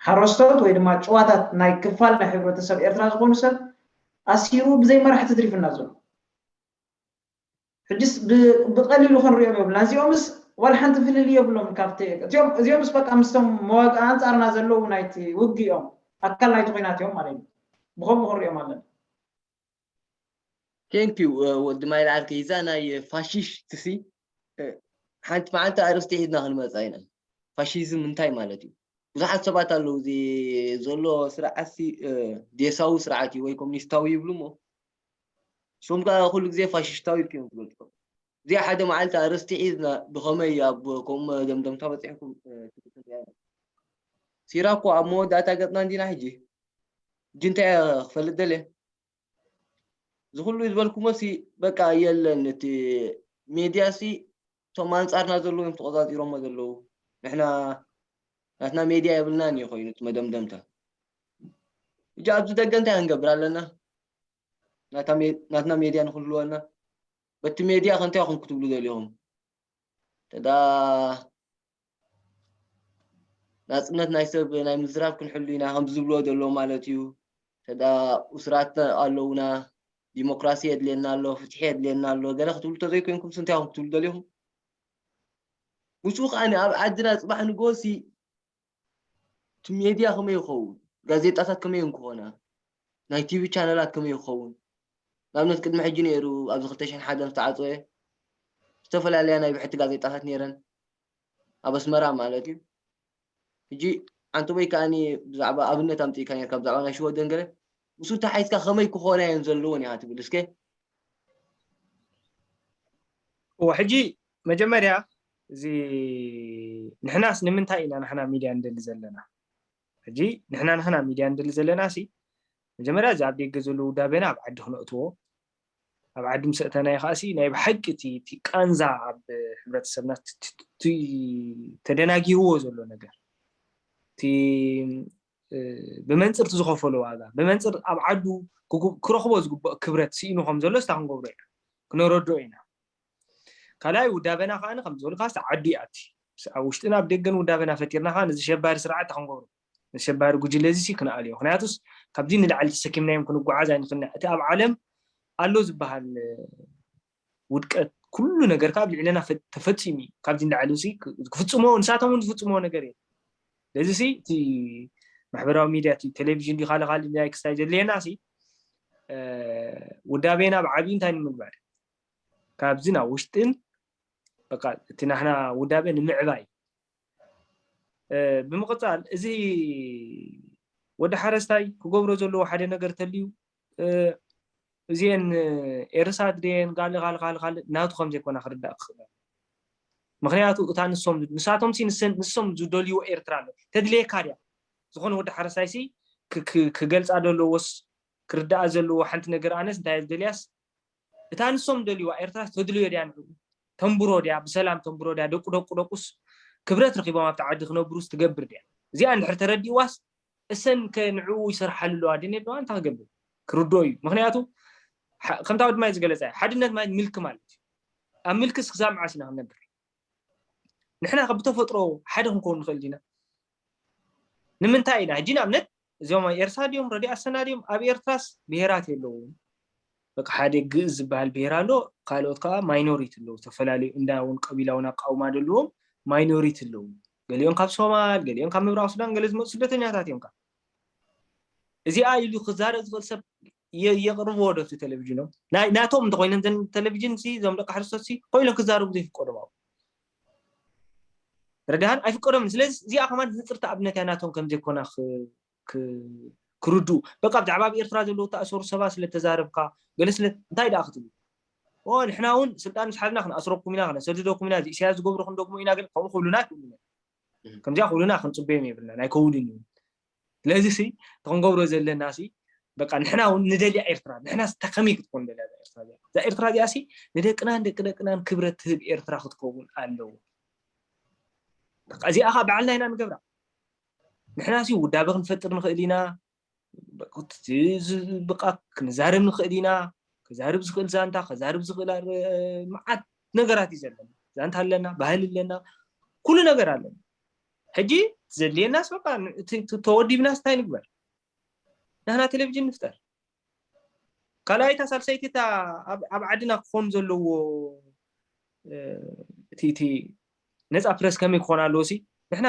ሓረስቶት ወይ ድማ ጭዋታት ናይ ክፋል ናይ ሕብረተሰብ ኤርትራ ዝኾኑ ሰብ ኣሲሩ ብዘይ መራሕቲ ትሪፍና ዘሎ ሕጅስ ብቐሊሉ ክንሪኦም የብልና እዚኦምስ ዋላ ሓንቲ ፍልልይ የብሎም ካብቲ እዚኦም እዚኦም ምስ በቃ ምስቶም መዋግእ ኣንጻርና ዘለዉ ናይቲ ውግእ እዮም ኣካል ናይቲ ኮይናት እዮም ማለት እዩ። ብኸምኡ ክንሪኦም ኣለና። Thank you ወዲ ማይል ዓርከይ። እዛ ናይ ፋሽስት ሲ ሓንቲ መዓልቲ ኣርእስቲ ሒዝና ክንመፃ ኢና። ፋሽዝም እንታይ ማለት እዩ? ብዙሓት ሰባት ኣለዉ እዚ ዘሎ ስርዓት ሲ ዴሳዊ ስርዓት እዩ ወይ ኮሚኒስታዊ ይብሉ እሞ እሶም ከዓ ኩሉ ግዜ ፋሽስታዊ ኢልኩም እዮም ትገልፅዎ። እዚኣ ሓደ መዓልቲ ኣርእስቲ ሒዝና ብኸመይ ኣብ ከምኡ መደምደምታ በፂሕኩም ክትሪኣ ኢና። ሲራኮ ኣብ መወዳእታ ገፅና እንዲና ሕጂ። ሕጂ እንታይ እየ ክፈልጥ ደልየ? እዚ ኩሉ ዝበልኩሞ ሲ በቃ የለን። እቲ ሜድያ ሲ እቶም ኣንጻርና ዘለዉ እዮም ተቆጻጺሮሞ ዘለዉ። ንሕና ናትና ሜድያ የብልናን እዩ ኮይኑ እቲ መደምደምታ። ሕጂ ኣብዚ ደገ እንታይ ክንገብር ኣለና? ናትና ሜድያ ንክህልወና በቲ ሜድያ ከ እንታይ ኢኹም ክትብሉ ደሊኹም? ተዳ ናፅነት ናይ ሰብ ናይ ምዝራብ ክንሕሉ ኢና ከም ዝብልዎ ዘለዉ ማለት እዩ። ተዳ ኡስራት ኣለውና፣ ዲሞክራሲ የድልየና ኣሎ፣ ፍትሒ የድልየና ኣሎ ገለ ክትብሉ ተዘይኮይንኩም እንታይ ኢኹም ክትብሉ ደሊኹም? ምስኡ ከዓ ኣብ ዓድና ፅባሕ ንግሆ ሲ እቲ ሜድያ ከመይ ይኸውን? ጋዜጣታት ከመይ ክኾና? ናይ ቲቪ ቻነላት ከመይ ክኸውን? ንኣብነት ቅድሚ ሕጂ ነይሩ ኣብዚ ክልተ ሽሕን ሓደን ዝተዓፀወ ዝተፈላለያ ናይ ብሕቲ ጋዜጣታት ነይረን ኣብ ኣስመራ ማለት እዩ። ሕጂ ኣንተ ወይ ከዓኒ ብዛዕባ ኣብነት ኣምፅእካ ነርካ ብዛዕባ ናይ ሽወደን ገለ ምስኡ ተሓይዝካ ከመይ ክኾና እየን ዘለወን ኢኻ ትብል እስከ? እወ ሕጂ መጀመርያ እዚ ንሕናስ ንምንታይ ኢና ንሕና ሚድያ ንደሊ ዘለና? ሕጂ ንሕና ንሕና ሚድያ ንደሊ ዘለና ሲ መጀመርያ እዚ ኣብ ደገ ዘሎ ውዳቤና ኣብ ዓዲ ክነእትዎ ኣብ ዓዲ ምስ ኣእተናዮ ከዓ ሲ ናይ ብሓቂ እቲ እቲ ቃንዛ ኣብ ሕብረተሰብና እቲ ተደናጊርዎ ዘሎ ነገር እቲ ብመንፅር እቲ ዝኸፈሎ ዋጋ ብመንፅር ኣብ ዓዱ ክረኽቦ ዝግበኦ ክብረት ስኢኑ ከም ዘሎ ስታ ክንገብሮ ኢና ክነረድኦ ኢና። ካልኣይ ውዳበና ከዓ ከም ዝበልካ ዓዱ ይኣቲ ኣብ ውሽጥን ኣብ ደገን ውዳበና ፈጢርና ከዓ ነዚ ሸባሪ ስርዓት ክንገብሮ ነዚ ሸባሪ ጉጅለ እዚ ክንኣልዮ ምክንያቱስ ካብዚ ንላዕሊ ተሰኪምናዮም ክንጓዓዝ ኣይንኽንዕ እቲ ኣብ ዓለም ኣሎ ዝበሃል ውድቀት ኩሉ ነገር ካብ ልዕለና ተፈፂሙ እዩ ካብዚ ንላዕሊ ክፍፅሞ ንሳቶም እውን ዝፍፅሞ ነገር እዩ ስለዚ እቲ ማሕበራዊ ሚድያ ቴሌቪዥን ዲ ካልእ ካልእ ክስታይ ዘድልየና ውዳቤና ብዓብዩ እንታይ ንምግባር ካብዚ ናብ ውሽጥን በቃ እቲ ናህና ውዳቤ ንምዕባይ ብምቕፃል እዚ ወዲ ሓረስታይ ክገብሮ ዘለዎ ሓደ ነገር ተልዩ እዚአን ኤርሳት ድየን ጋለ ካል ካል ካል ናቱ ከም ዘይኮና ክርዳእ ክኽእል ምክንያቱ እታ ንሶም ንሳቶም ንሶም ዝደልይዎ ኤርትራ ኣሎ ተድልየካ ድያ ዝኾነ ወዲ ሓረስታይ ሲ ክገልፃ ደለዎስ ክርዳኣ ዘለዎ ሓንቲ ነገር ኣነስ እንታይ ዝደልያስ እታ ንሶም ደልይዋ ኤርትራ ተድልዮ ድያ ንዕኡ ተንብሮ ድያ ብሰላም ተንብሮ ድያ ደቁ ደቁ ደቁስ ክብረት ረኪቦም ኣብቲ ዓዲ ክነብሩስ ትገብር ድያ እዚኣ እንድሕር ተረዲእዋስ እሰን ከ ንዕኡ ይሰርሓሉ ኣለዋ ድን ኣለዋ እንታይ ክገብር ክርድኦ እዩ ምክንያቱ ከምታ ወድማይ ዝገለፀ ሓድነት ማለት ምልኪ ማለት እዩ ኣብ ምልክስ ክሳብ መዓስ ኢና ክነብር ንሕና ከ ብተፈጥሮ ሓደ ክንከውን ንኽእል ዲና ንምንታይ ኢና ሕጂ ንኣብነት እዚኦም ኤርትራ ድዮም ረዲ ኣሰና ድዮም ኣብ ኤርትራስ ብሄራት የለውን በቃ ሓደ ግእዝ ዝበሃል ብሄር ኣሎ ካልኦት ከዓ ማይኖሪቲ ኣለዉ ዝተፈላለዩ እንዳ እውን ቀቢላ እውን ኣቃውማ ዘለዎም ማይኖሪቲ ኣለዉ ገሊኦም ካብ ሶማል ገሊኦም ካብ ምብራቅ ሱዳን ገለ ዝመፁ ስደተኛታት እዮም ካብ እዚኣ ኢሉ ክዛረብ ዝኽእል ሰብ የቅርብዎ ዶ ቴሌቪዥኖም ናቶም እንተኮይኖም ዘን ቴሌቪዥን ሲ እዞም ደቂ ሓረስቶት ሲ ኮይኖም ክዛረቡ ዘይፍቀዶም ኣብ ረዳሃን ኣይፍቀዶምን ስለዚ እዚኣ ከማን ህፅርቲ ኣብነት እያ ናቶም ከም ዘይኮና ክርድኡ በቃ ብዛዕባ ኣብ ኤርትራ ዘለዉ ተኣሰሩ ሰባት ስለተዛረብካ ገለ ስለ እንታይ ደኣ ክትብሉ ንሕና እውን ስልጣን ምስ ሓዝና ክንኣስረኩም ኢና ክነሰድደኩም ኢና እዚ ኢሳያስ ዝገብሮ ክንደግሞ ኢና ገለ ከምኡ ክብሉና ኣይክእሉን ከምዚኣ ክብሉና ክንፅበዮም የብልና ናይ ከውድን እዩ ስለዚ ሲ ተክንገብሮ ዘለና ሲ በቃ ንሕና እውን ንደልያ ኤርትራ ንሕና ሲ ተከመይ ክትኮን ደልያ እዛ ኤርትራ እዚኣ እዛ ኤርትራ እዚኣ ሲ ንደቅናን ደቂ ደቅናን ክብረት ትህብ ኤርትራ ክትከውን ኣለዎ በቃ እዚኣ ከዓ ባዕልና ኢና ንገብራ ንሕና ሲ ውዳበ ክንፈጥር ንኽእል ኢና ብቃ ክንዛረብ ንኽእል ኢና ክዛርብ ዝኽእል ዛንታ ክዛርብ ዝኽእል መዓት ነገራት እዩ ዘለና ዛንታ ኣለና ባህሊ ኣለና ኩሉ ነገር ኣለና ሕጂ ዘድልየናስ በቃ ተወዲብናስ እንታይ ንግበር ናህና ቴሌቪዥን ንፍጠር ካልኣይታ ሳልሰይቲ እታ ኣብ ዓድና ክኾኑ ዘለዎ እቲ ነፃ ፕረስ ከመይ ክኾን ኣለዎ ሲ? ንሕና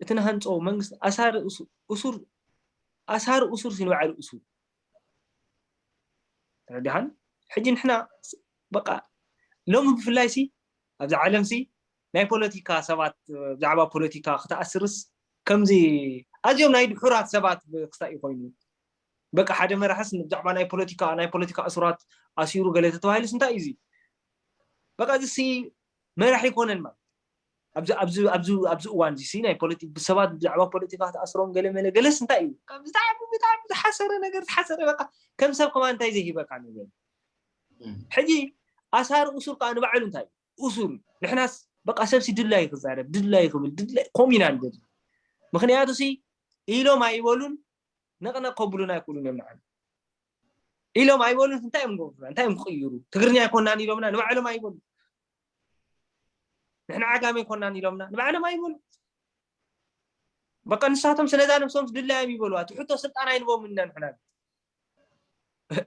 እቲ ንሃንፆ መንግስቲ ኣሳሪ እሱ- እሱር ኣሳሪ እሱር ሲ ንባዕሉ እሱር ተረዲኻን። ሕጂ ንሕና በቃ ሎሚ ብፍላይ ሲ ኣብዚ ዓለም ሲ ናይ ፖለቲካ ሰባት ብዛዕባ ፖለቲካ ክትኣስርስ ከምዚ ኣዝዮም ናይ ድሑራት ሰባት ክስታይ ኮይኑ በቃ ሓደ መራሕስ ብዛዕባ ናይ ፖለቲካ ናይ ፖለቲካ እሱራት ኣሲሩ ገለ ተተባሂሉስ እንታይ እዩ እዚ? በቃ እዚ ሲ መራሕ ይኮነን ማለት ኣብዚ ኣብዚ ኣብዚ ኣብዚ እዋን እዚ ሲ ናይ ፖለቲ ብሰባት ብዛዕባ ፖለቲካ ተኣስሮም ገለ መለ ገለስ እንታይ እዩ ካብ ብጣዕሚ ብጣዕሚ ዝሓሰረ ነገር ዝሓሰረ በቃ ከም ሰብ ከማን እንታይ ዘይሂበካ ነገር ሕጂ ኣሳሪ እሱር ከዓ ንባዕሉ እንታይ እዩ እሱር እዩ ንሕናስ በቃ ሰብሲ ድላይ ክዛረብ ድላይ ክብል ድላይ ኮሚና ንደሊ ምክንያቱ ሲ ኢሎም ኣይበሉን ነቕነቕ ከብሉና ኣይክእሉን እዮም ንዓና ኢሎም ኣይበሉን እንታይ እዮም ገብሩና እንታይ እዮም ክቕይሩ ትግርኛ ኣይኮናን ኢሎምና ንባዕሎም ኣይበሉ ንሕና ዓጋመ ኣይኮናን ኢሎምና ንባዕሎም ኣይበሉ በቃ ንሳቶም ስለዛ ነብሶም ድላዮም ይበልዋ እቲ ሕቶ ስልጣን ኣይንቦም እና ንሕና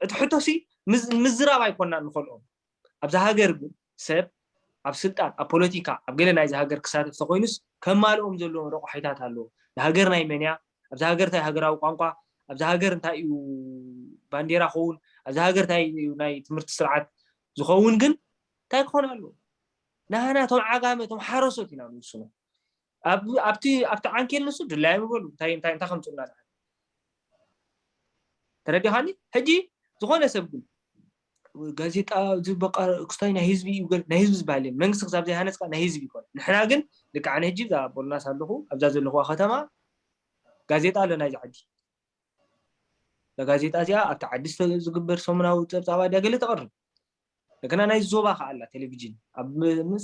እቲ ሕቶ ሲ ምዝራብ ኣይኮናን ንኸልኦም ኣብዛ ሃገር ግን ሰብ ኣብ ስልጣን ኣብ ፖለቲካ ኣብ ገለ ናይዚ ሃገር ክሳተፍ ተኮይኑስ ከማልኦም ዘለዎም ረቑሒታት ኣለዎ ንሃገር ናይ መን እያ ኣብዛ ሃገር እንታይ ሃገራዊ ቋንቋ ኣብዛ ሃገር እንታይ እዩ ባንዴራ ኸውን ኣብዛ ሃገር እንታይ እዩ ናይ ትምህርቲ ስርዓት ዝኸውን ግን እንታይ ክኾን ኣለዎ ናህና ቶም ዓጋመ ቶም ሓረሶት ኢና ንውስኖ ኣብቲ ኣብቲ ዓንኬል ንሱ ድላዮም ይበሉ እንታይ እንታይ እንታይ ከምፅና ተረዲኻኒ ሕጂ ዝኾነ ሰብ ግን ጋዜጣ ዝበቃ ክስታይ ናይ ህዝቢ እዩ ገል ናይ ህዝቢ ዝበሃል የለን መንግስቲ ክሳብ ዘይሃነፅካ ናይ ህዝቢ ይኮነ ንሕና ግን ልክዓ ሕጂ እዛ ቦልናስ ኣለኹ ኣብዛ ዘለኹዋ ከተማ ጋዜጣ ኣሎ ናይዚ ዓዲ እዛ ጋዜጣ እዚኣ ኣብቲ ዓዲ ዝግበር ሰሙናዊ ፀብፃባ ድያ ገለ ተቕርብ እንደገና ናይ ዞባ ከዓ ኣላ ቴሌቪዥን ኣብ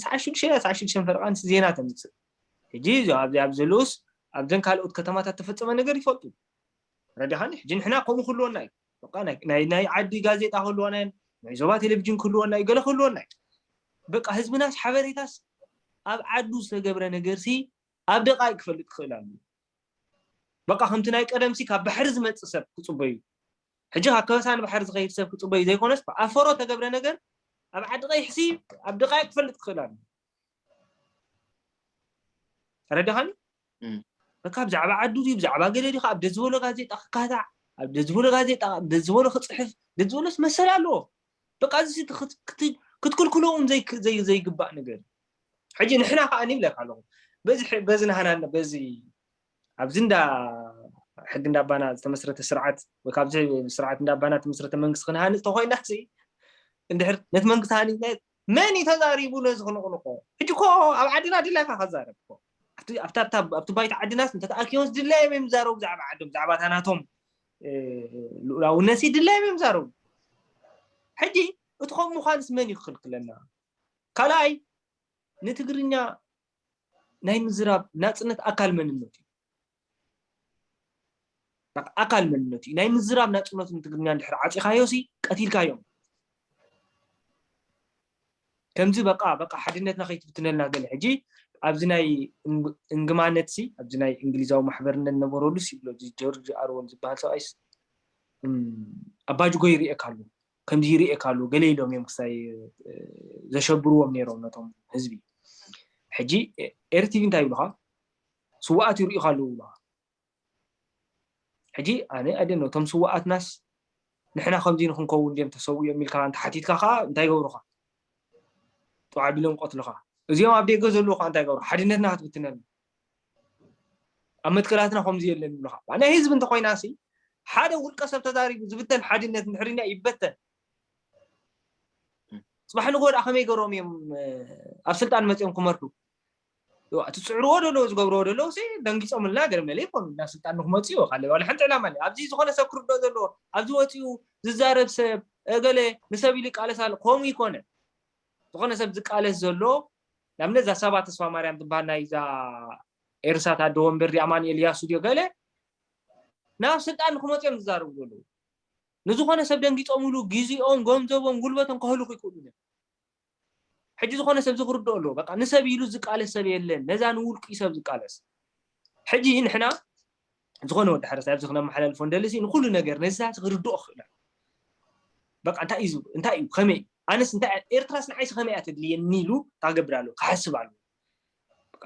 ሰዓ ሽዱሽተ ሰዓ ሽዱሽተ ፈረቓን ዜና ተምፅእ ሕጂ ኣብዚ ኣብ ዘለውስ ኣብዘን ካልኦት ከተማታት ተፈፀመ ነገር ይፈልጡ ረዲኻኒ ሕጂ ንሕና ከምኡ ክህልወና እዩ ናይ ዓዲ ጋዜጣ ክህልወና ናይ ዞባ ቴሌቪዥን ክህልወና እዩ ገለ ክህልወና እዩ በቃ ህዝብናስ ሓበሬታስ ኣብ ዓዱ ዝተገብረ ነገርሲ ኣብ ደቃይ ክፈልጥ ክኽእል ኣሉ በቃ ከምቲ ናይ ቀደምሲ ካብ ባሕሪ ዝመፅእ ሰብ ክፅበዩ ሕጂ ካብ ከበሳ ንባሕሪ ዝኸይድ ሰብ ክፅበዩ ዘይኮነስ ብኣፈሮ ተገብረ ነገር ኣብ ዓዲ ቀይሕሲ ኣብ ደቃይ ክፈልጥ ክኽእል ኣሉ ተረዲኻኒ በካ ብዛዕባ ዓዱ ድዩ ብዛዕባ ገለ ዲኻ ኣብ ደዝበሎ ጋዜጣ ክካታዕ ኣብ ደዝበሎ ጋዜጣ ኣብ ደዝበሎ ክፅሕፍ ደዝበሎስ መሰል ኣለዎ በቃ እዚ ክትክልክሎ እውን ዘይግባእ ነገር ሕጂ ንሕና ከዓ ይብለካ ኣለኹ በዚ ናህና በዚ ኣብዚ እንዳ ሕጊ እንዳባና ዝተመስረተ ስርዓት ወይ ካብዚ ስርዓት እንዳባና ዝተመስረተ መንግስቲ ክንሃንፅ ተኮይና እንድሕር ነቲ መንግስቲ ሃኒፅና መን እዩ ተዛሪቡ ነዚ ክንቕንቆ ሕጂ ኮ ኣብ ዓድና ድላይካ ከዛረብ ኮ ኣብቲ ባይቲ ዓድናስ እንተተኣኪቦም ድላዮም እዮም ዝዛረቡ ብዛዕባ ዓዶም ብዛዕባ ታናቶም ልኡላውነት ድላዮም እዮም ዝዛረቡ ሕጂ እቲ ከም ምዃንስ መን እዩ ክኽልክለና ካልኣይ ንትግርኛ ናይ ምዝራብ ናፅነት ኣካል መንነት እዩ ኣካል መንነት እዩ ናይ ምዝራብ ናፅነቱ ንትግርኛ እንድሕር ዓፂኻዮ ሲ ቀቲልካዮም ከምዚ በቃ በቃ ሓድነትና ከይትብትነልና ገለ ሕጂ ኣብዚ ናይ እንግማነት ሲ ኣብዚ ናይ እንግሊዛዊ ማሕበርነት ነበረሉ ሲ ብሎ ጆርጅ ኣርወል ዝበሃል ሰብኣይስ ኣባጅጎ ይርእየካ ኣሎ ከምዚ ይርእየካ ኣሎ ገለ ኢሎም እዮም ክሳይ ዘሸብርዎም ነይሮም ነቶም ህዝቢ ሕጂ ኤርቲቪ እንታይ ይብሉኻ ስዋኣት ይርእዩኻ ኣለዉ ይብሉኻ ሕጂ ኣነ ኣደነ እቶም ስዋኣትናስ ንሕና ከምዚ ንክንከውን ድም ተሰዊኦም ኢልካ እንተ ሓቲትካ ከዓ እንታይ ገብሩኻ ጥዋ ቢሎም ቆትልኻ እዚኦም ኣብ ደገ ዘለዉ ከዓ እንታይ ገብሩ ሓድነትና ክትብትነልና ኣብ መትከላትና ከምዚ የለን ይብሉኻ ናይ ህዝቢ እንተኮይና ሲ ሓደ ውልቀ ሰብ ተዛሪቡ ዝብተን ሓድነት እንድሕርና ይበተን ፅባሕ ንጎ ደኣ ከመይ ገሮም እዮም ኣብ ስልጣን መፅኦም ክመርሑ እቲ ዝፅዕርዎ ደለዉ ዝገብርዎ ደለዉ ደንጊፆምልና ገለ መለ ይኮኑ ናብ ስልጣን ንክመፁ እዩ ካለ ዋላ ሓንቲ ዕላማ ኣብዚ ዝኮነ ሰብ ክርድኦ ዘለዎ ኣብዚ ወፂኡ ዝዛረብ ሰብ እገለ ንሰብ ኢሉ ይቃለስ ኣሎ ከምኡ ይኮነ ዝኮነ ሰብ ዝቃለስ ዘሎ ንኣብነት እዛ ሳባ ተስፋ ማርያም ትበሃል ናይ እዛ ኤርሳት ኣደ ወንበር ኣማኑኤል እያሱ ድዮ ገለ ናብ ስልጣን ንክመፁ እዮም ዝዛረቡ ዘለዉ ንዝኾነ ሰብ ደንጊፆምሉ ግዜኦም ገንዘቦም ጉልበቶም ከህልኹ ይክእሉ እዮም ሕጂ ዝኾነ ሰብ ዝክርድኦ ኣለዎ በቃ ንሰብ ኢሉ ዝቃለስ ሰብ የለን ነዛ ንውልቂ ሰብ ዝቃለስ ሕጂ ንሕና ዝኾነ ወዲ ሓረስታይ ኣብዚ ክነመሓላልፎ እንደልሲ ንኩሉ ነገር ነዛ ክርድኦ ክኽእል በቃ እንታይ እዩ እንታይ እዩ ከመይ ኣነስ እንታይ ኤርትራስ ንዓይስ ከመይ እያ ተድልየኒ ኢሉ ታገብር ኣለዎ ክሓስብ ኣለዎ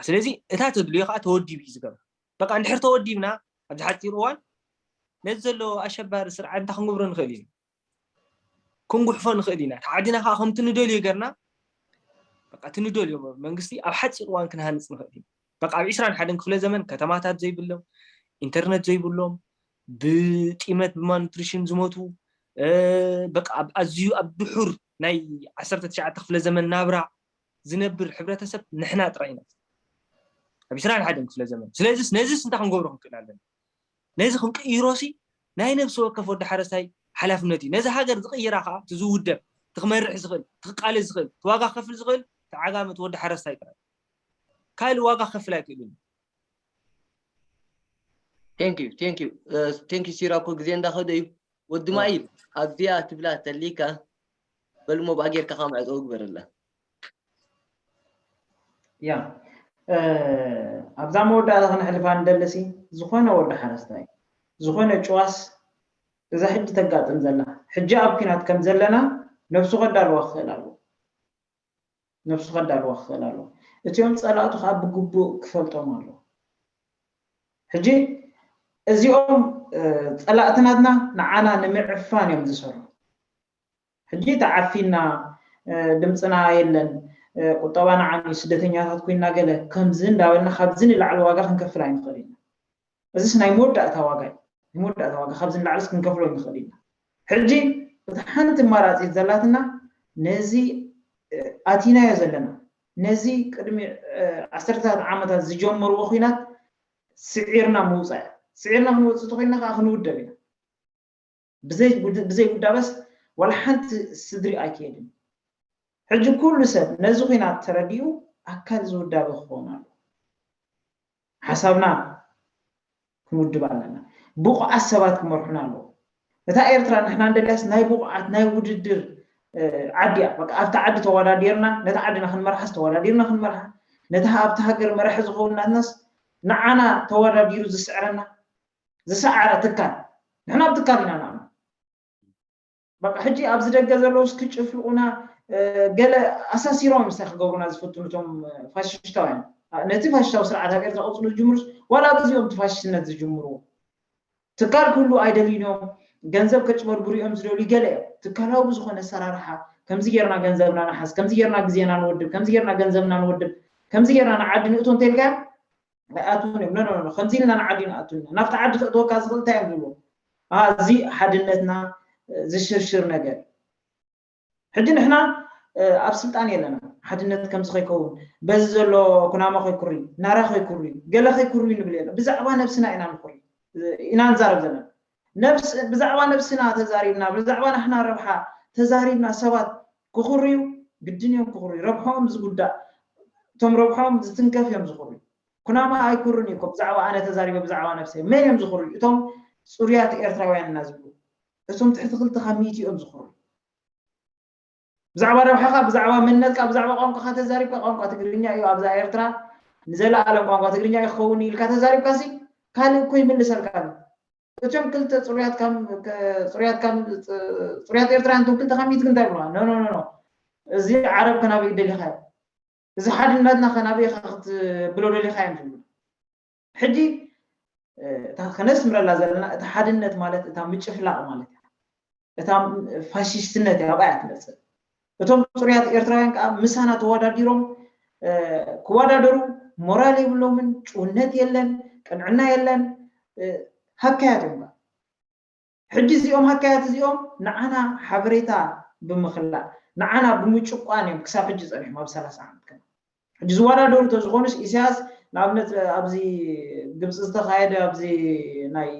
ስለዚ እታ ተድልዮ ከዓ ተወዲቡ እዩ ዝገብር። በቃ እንድሕር ተወዲብና ኣብዚ ሓፂር እዋን ነዚ ዘሎ ኣሸባሪ ስርዓት እንታይ ክንገብሮ ንኽእል ኢና? ክንጉሕፎ ንኽእል ኢና። እቲ ዓድና ከዓ ከምቲ ንደልዮ ገርና በቃ እቲ ንደልዮ መንግስቲ ኣብ ሓፂር እዋን ክንሃንፅ ንኽእል ኢና። በቃ ኣብ ዕስራን ሓደን ክፍለ ዘመን ከተማታት ዘይብሎም፣ ኢንተርነት ዘይብሎም፣ ብጢመት ብማልኑትሪሽን ዝሞቱ፣ በቃ ኣብ ኣዝዩ ኣብ ድሑር ናይ ዓሰርተ ትሽዓተ ክፍለ ዘመን ናብራ ዝነብር ሕብረተሰብ ንሕና ጥራይ ኢና ኣብ ዕስራን ሓደን ክፍለ ዘመን። ስለዚስ ነዚስ እንታይ ክንገብሮ ክንክእል ኣለና? ነዚ ክንቅይሮሲ ናይ ነብሲ ወከፍ ወዲ ሓረስታይ ሓላፍነት እዩ። ነዚ ሃገር ዝቕይራ ከዓ እቲ ዝውደብ፣ እቲ ክመርሕ ዝኽእል፣ እቲ ክቃለስ ዝኽእል፣ እቲ ዋጋ ክኸፍል ዝኽእል፣ እቲ ዓጋመ እቲ ወዲ ሓረስታይ ጥራይ። ካልእ ዋጋ ክኸፍል ኣይክእልን እዩ። Thank you, thank you, thank you ሲራኮ ግዜ እንዳኸደ እዩ። ወዲ ማይል ኣብዚኣ ትብላ ተሊካ በልሞ ብኣጌርካ ካብ መዕፀዊ ግበረላ። ያ ኣብዛ መወዳእታ ክነሕልፋ ንደልሲ ዝኾነ ወዲ ሓረስታይ ዝኾነ ጭዋስ እዛ ሕጂ ተጋጥም ዘላ ሕጂ ኣብ ኲናት ከም ዘለና ነብሱ ከዳልዋ ክኽእል ኣለዎ። ነብሱ ከዳልዋ ክኽእል ኣለዎ። እቲኦም ፀላእቱ ከዓ ብግቡእ ክፈልጦም ኣለዎ። ሕጂ እዚኦም ፀላእትናትና ንዓና ንምዕፋን እዮም ዝሰርሑ። ሕጂ ተዓፊና ድምፅና የለን ቁጠባና ዓንዩ ስደተኛታት ኮይና ገለ ከምዚ እንዳበልና ካብዚ ንላዕሊ ዋጋ ክንከፍል ኣይንኽእል ኢና። እዚስ ናይ መወዳእታ ዋጋ እዩ። ናይ መወዳእታ ዋጋ ካብዚ ንላዕሊስ ክንከፍሎ ኣይንኽእል ኢና። ሕጂ እቲ ሓንቲ ኣማራፂት ዘላትና ነዚ ኣቲናዮ ዘለና ነዚ ቅድሚ ዓሰርተታት ዓመታት ዝጀመርዎ ኲናት ስዒርና ምውፃእ ስዒርና ክንወፅእ ተኮይንና ከዓ ክንውደብ ኢና። ብዘይ ውዳበስ ዋላ ሓንቲ ስድሪ ኣይክየድን። ሕጂ ኩሉ ሰብ ነዚ ኲናት ተረዲኡ ኣካል እዚ ውዳበ ክኸውን ኣለዎ። ሓሳብና ክንውድብ ኣለና። ብቑዓት ሰባት ክመርሑና ኣለዎ። እታ ኤርትራ ንሕና እንደልያስ ናይ ብቑዓት ናይ ውድድር ዓዲ እያ። በቃ ኣብቲ ዓዲ ተወዳዲርና ነታ ዓድና ክንመርሓስ ተወዳዲርና ክንመርሓ ነታ ኣብቲ ሃገር መራሒ ዝኸውን ናትናስ ንዓና ተወዳዲሩ ዝስዕረና ዝሰዓረ ትካል ንሕና ኣብ ትካል ኢና ንኣምን። በቃ ሕጂ ኣብዚ ደገ ዘለዉ እስኪ ጭፍልቑና ገለ ኣሳሲሮም ምሳይ ክገብሩና ዝፍትኑ እቶም ፋሽሽታውያን ነቲ ፋሽሽታዊ ስርዓት ኣብ ኤርትራ ቅፅሉ ዝጅምሩስ ዋላ ኣብዚኦም እቲ ፋሽስትነት ዝጅምርዎ ትካል ክህሉ ኣይደልዩን እዮም። ገንዘብ ከጭበርብሩ እዮም ዝደልዩ ገለ እዮም። ትካላዊ ብዝኾነ ኣሰራርሓ ከምዚ ጌርና ገንዘብና ንሓዝ፣ ከምዚ ጌርና ግዜና ንወድብ፣ ከምዚ ጌርና ገንዘብና ንወድብ፣ ከምዚ ጌርና ንዓዲ ንእቶ እንተኢልካዮም ኣይኣትዉን እዮም። ኖ ኖ ኖ ከምዚ ኢልና ንዓዲ ንኣቱ ኢና። ናብቲ ዓዲ ከእትወካ ዝኽእል እንታይ እዮም ዝብሉ? ኣሃ እዚ ሓድነትና ዝሽርሽር ነገር እዩ። ሕጂ ንሕና ኣብ ስልጣን የለና። ሓድነት ከምዚ ከይከውን በዚ ዘሎ ኩናማ ከይኩሪ፣ ናራ ከይኩሪ፣ ገለ ከይኩሪ ንብል የለ። ብዛዕባ ነብስና ኢና ንኩሪ ኢና ንዛረብ ዘለና። ነብስ ብዛዕባ ነብስና ተዛሪብና ብዛዕባ ናሕና ረብሓ ተዛሪብና ሰባት ክኹርዩ ግድን እዮም ክኹርዩ ረብሖም ዝጉዳእ እቶም ረብሖም ዝትንከፍ እዮም ዝኹርዩ ኩናማ ኣይኩርን እዩ ብዛዕባ ኣነ ተዛሪበ ብዛዕባ ነብሰይ መን እዮም ዝኹርዩ እቶም ፅሩያት ኤርትራውያን እና ዝብሉ እቶም ትሕቲ ክልተ ካብ ሚእቲ እዮም ዝኹርዩ ብዛዕባ ረብሓኻ ብዛዕባ መንነትካ ብዛዕባ ቋንቋኻ ተዛሪብካ ቋንቋ ትግርኛ እዩ ኣብዛ ኤርትራ ንዘለኣለም ቋንቋ ትግርኛ እዩ ክኸውን ኢልካ ተዛሪብካ ሲ ካልእ እኮ ይምልሰልካ ኣሎ እቶም ክልተ ፅሩያት ካብ ፅሩያት ካብ ፅሩያት ኤርትራውያን እቶም ክልተ ካብ ሚእቲ እንታይ ይብልዋ ኖ ኖ ኖ እዚ ዓረብ ከናበይ ደሊኻዮ እዚ ሓድነትና ከናበይ ኢኻ ክትብሎ ደሊኻዮ ትብሉ ሕጂ እታ ከነስምረላ ዘለና እቲ ሓድነት ማለት እታ ምጭፍላቕ ማለት እያ እታ ፋሽስትነት እያ ኣብኣ እያ ትመፅእ እቶም ፅሩያት ኤርትራውያን ከዓ ምሳና ተወዳዲሮም ክወዳደሩ ሞራል የብሎምን ጭውነት የለን ቅንዕና የለን ሃካያት እዮም ሕጂ እዚኦም ሃካያት እዚኦም ንዓና ሓበሬታ ብምኽላእ ንዓና ብምጭቋን እዮም ክሳብ ሕጂ ፀኒሖም ኣብ ሰላሳ ዓመት ከ ሕጂ ዝወዳደሩ ተዝኾኑስ ኢሳያስ ንኣብነት ኣብዚ ግብፂ ዝተኻየደ ኣብዚ ናይ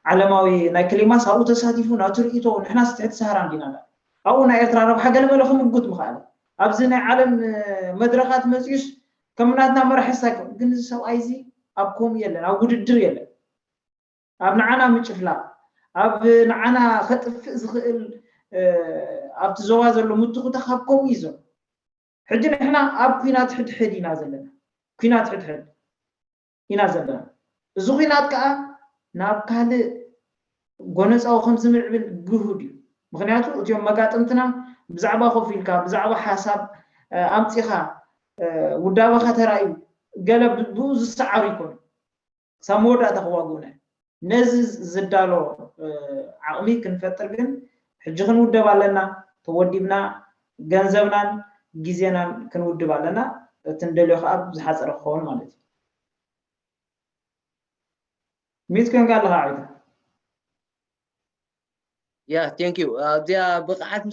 ዓለማዊ ናይ ክሊማስ ኣብኡ ተሳቲፉ ናቱ ርእቶ ንሕና ትሕቲ ሰሃራ እንዲና ኣብኡ ናይ ኤርትራ ረብሓ ገለመለ ክምጉት ምኽኣለ ኣብዚ ናይ ዓለም መድረኻት መፅዩስ ከም ናትና መራሒ ሳይኮን ግን እዚ ሰብኣይ እዚ ኣብ ከምኡ የለን ኣብ ውድድር የለን ኣብ ንዓና ምጭፍላቕ ኣብ ንዓና ከጥፍእ ዝኽእል ኣብቲ ዞባ ዘሎ ምትኹታ ካብ ከምኡ እዩ ዘሎ ሕጂ ንሕና ኣብ ኩናት ሕድሕድ ኢና ዘለና ኩናት ሕድሕድ ኢና ዘለና እዚ ኩናት ከዓ ናብ ካልእ ጎነፃዊ ከም ዝምዕብል ግሁድ እዩ ምክንያቱ እቲኦም መጋጥምትና ብዛዕባ ኮፍ ኢልካ ብዛዕባ ሓሳብ ኣምፂኻ ውዳበኻ ተራእዩ ገለ ብኡ ዝሰዓሩ ይኮኑ። ክሳብ መወዳእታ ክዋግኡና እዮም። ነዚ ዝዳሎ ዓቕሚ ክንፈጥር ግን ሕጂ ክንውደብ ኣለና። ተወዲብና ገንዘብናን ግዜናን ክንውድብ ኣለና። እቲ ንደልዮ ከዓ ብዝሓፀረ ክኸውን ማለት እዩ። ሚት ኮንካ ኣለካ ዓቢታ። ያ ቴንክ ዩ ኣብዚኣ ብቕዓት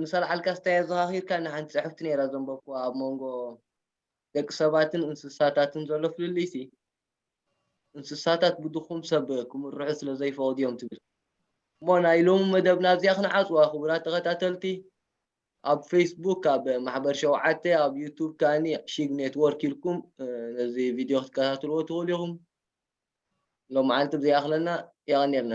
ምስ ኣልዓልካ ስታይ ኣዘኻኺርካ ንሓንቲ ፅሕፍቲ ነይራ ዘንበብኩዋ ኣብ መንጎ ደቂ ሰባትን እንስሳታትን ዘሎ ፍልልይቲ። እንስሳታት ብድኹም ሰብ ክምርሑ ስለ ዘይፈቕዱ እዮም ትብል። እሞ ናይ ሎሚ መደብና ኣብዚኣ ክንዓፅዋ ክቡራት ተኸታተልቲ፣ ኣብ ፌስቡክ ኣብ ማሕበር ሸውዓተ ኣብ ዩቱብ ከኣኒ ሺግ ኔትወርክ ኢልኩም ነዚ ቪድዮ ክትከታተልዎ ትኽእሉ ኢኹም። ሎመዓልቲ ብዘይኣኽለና የቐንየልና።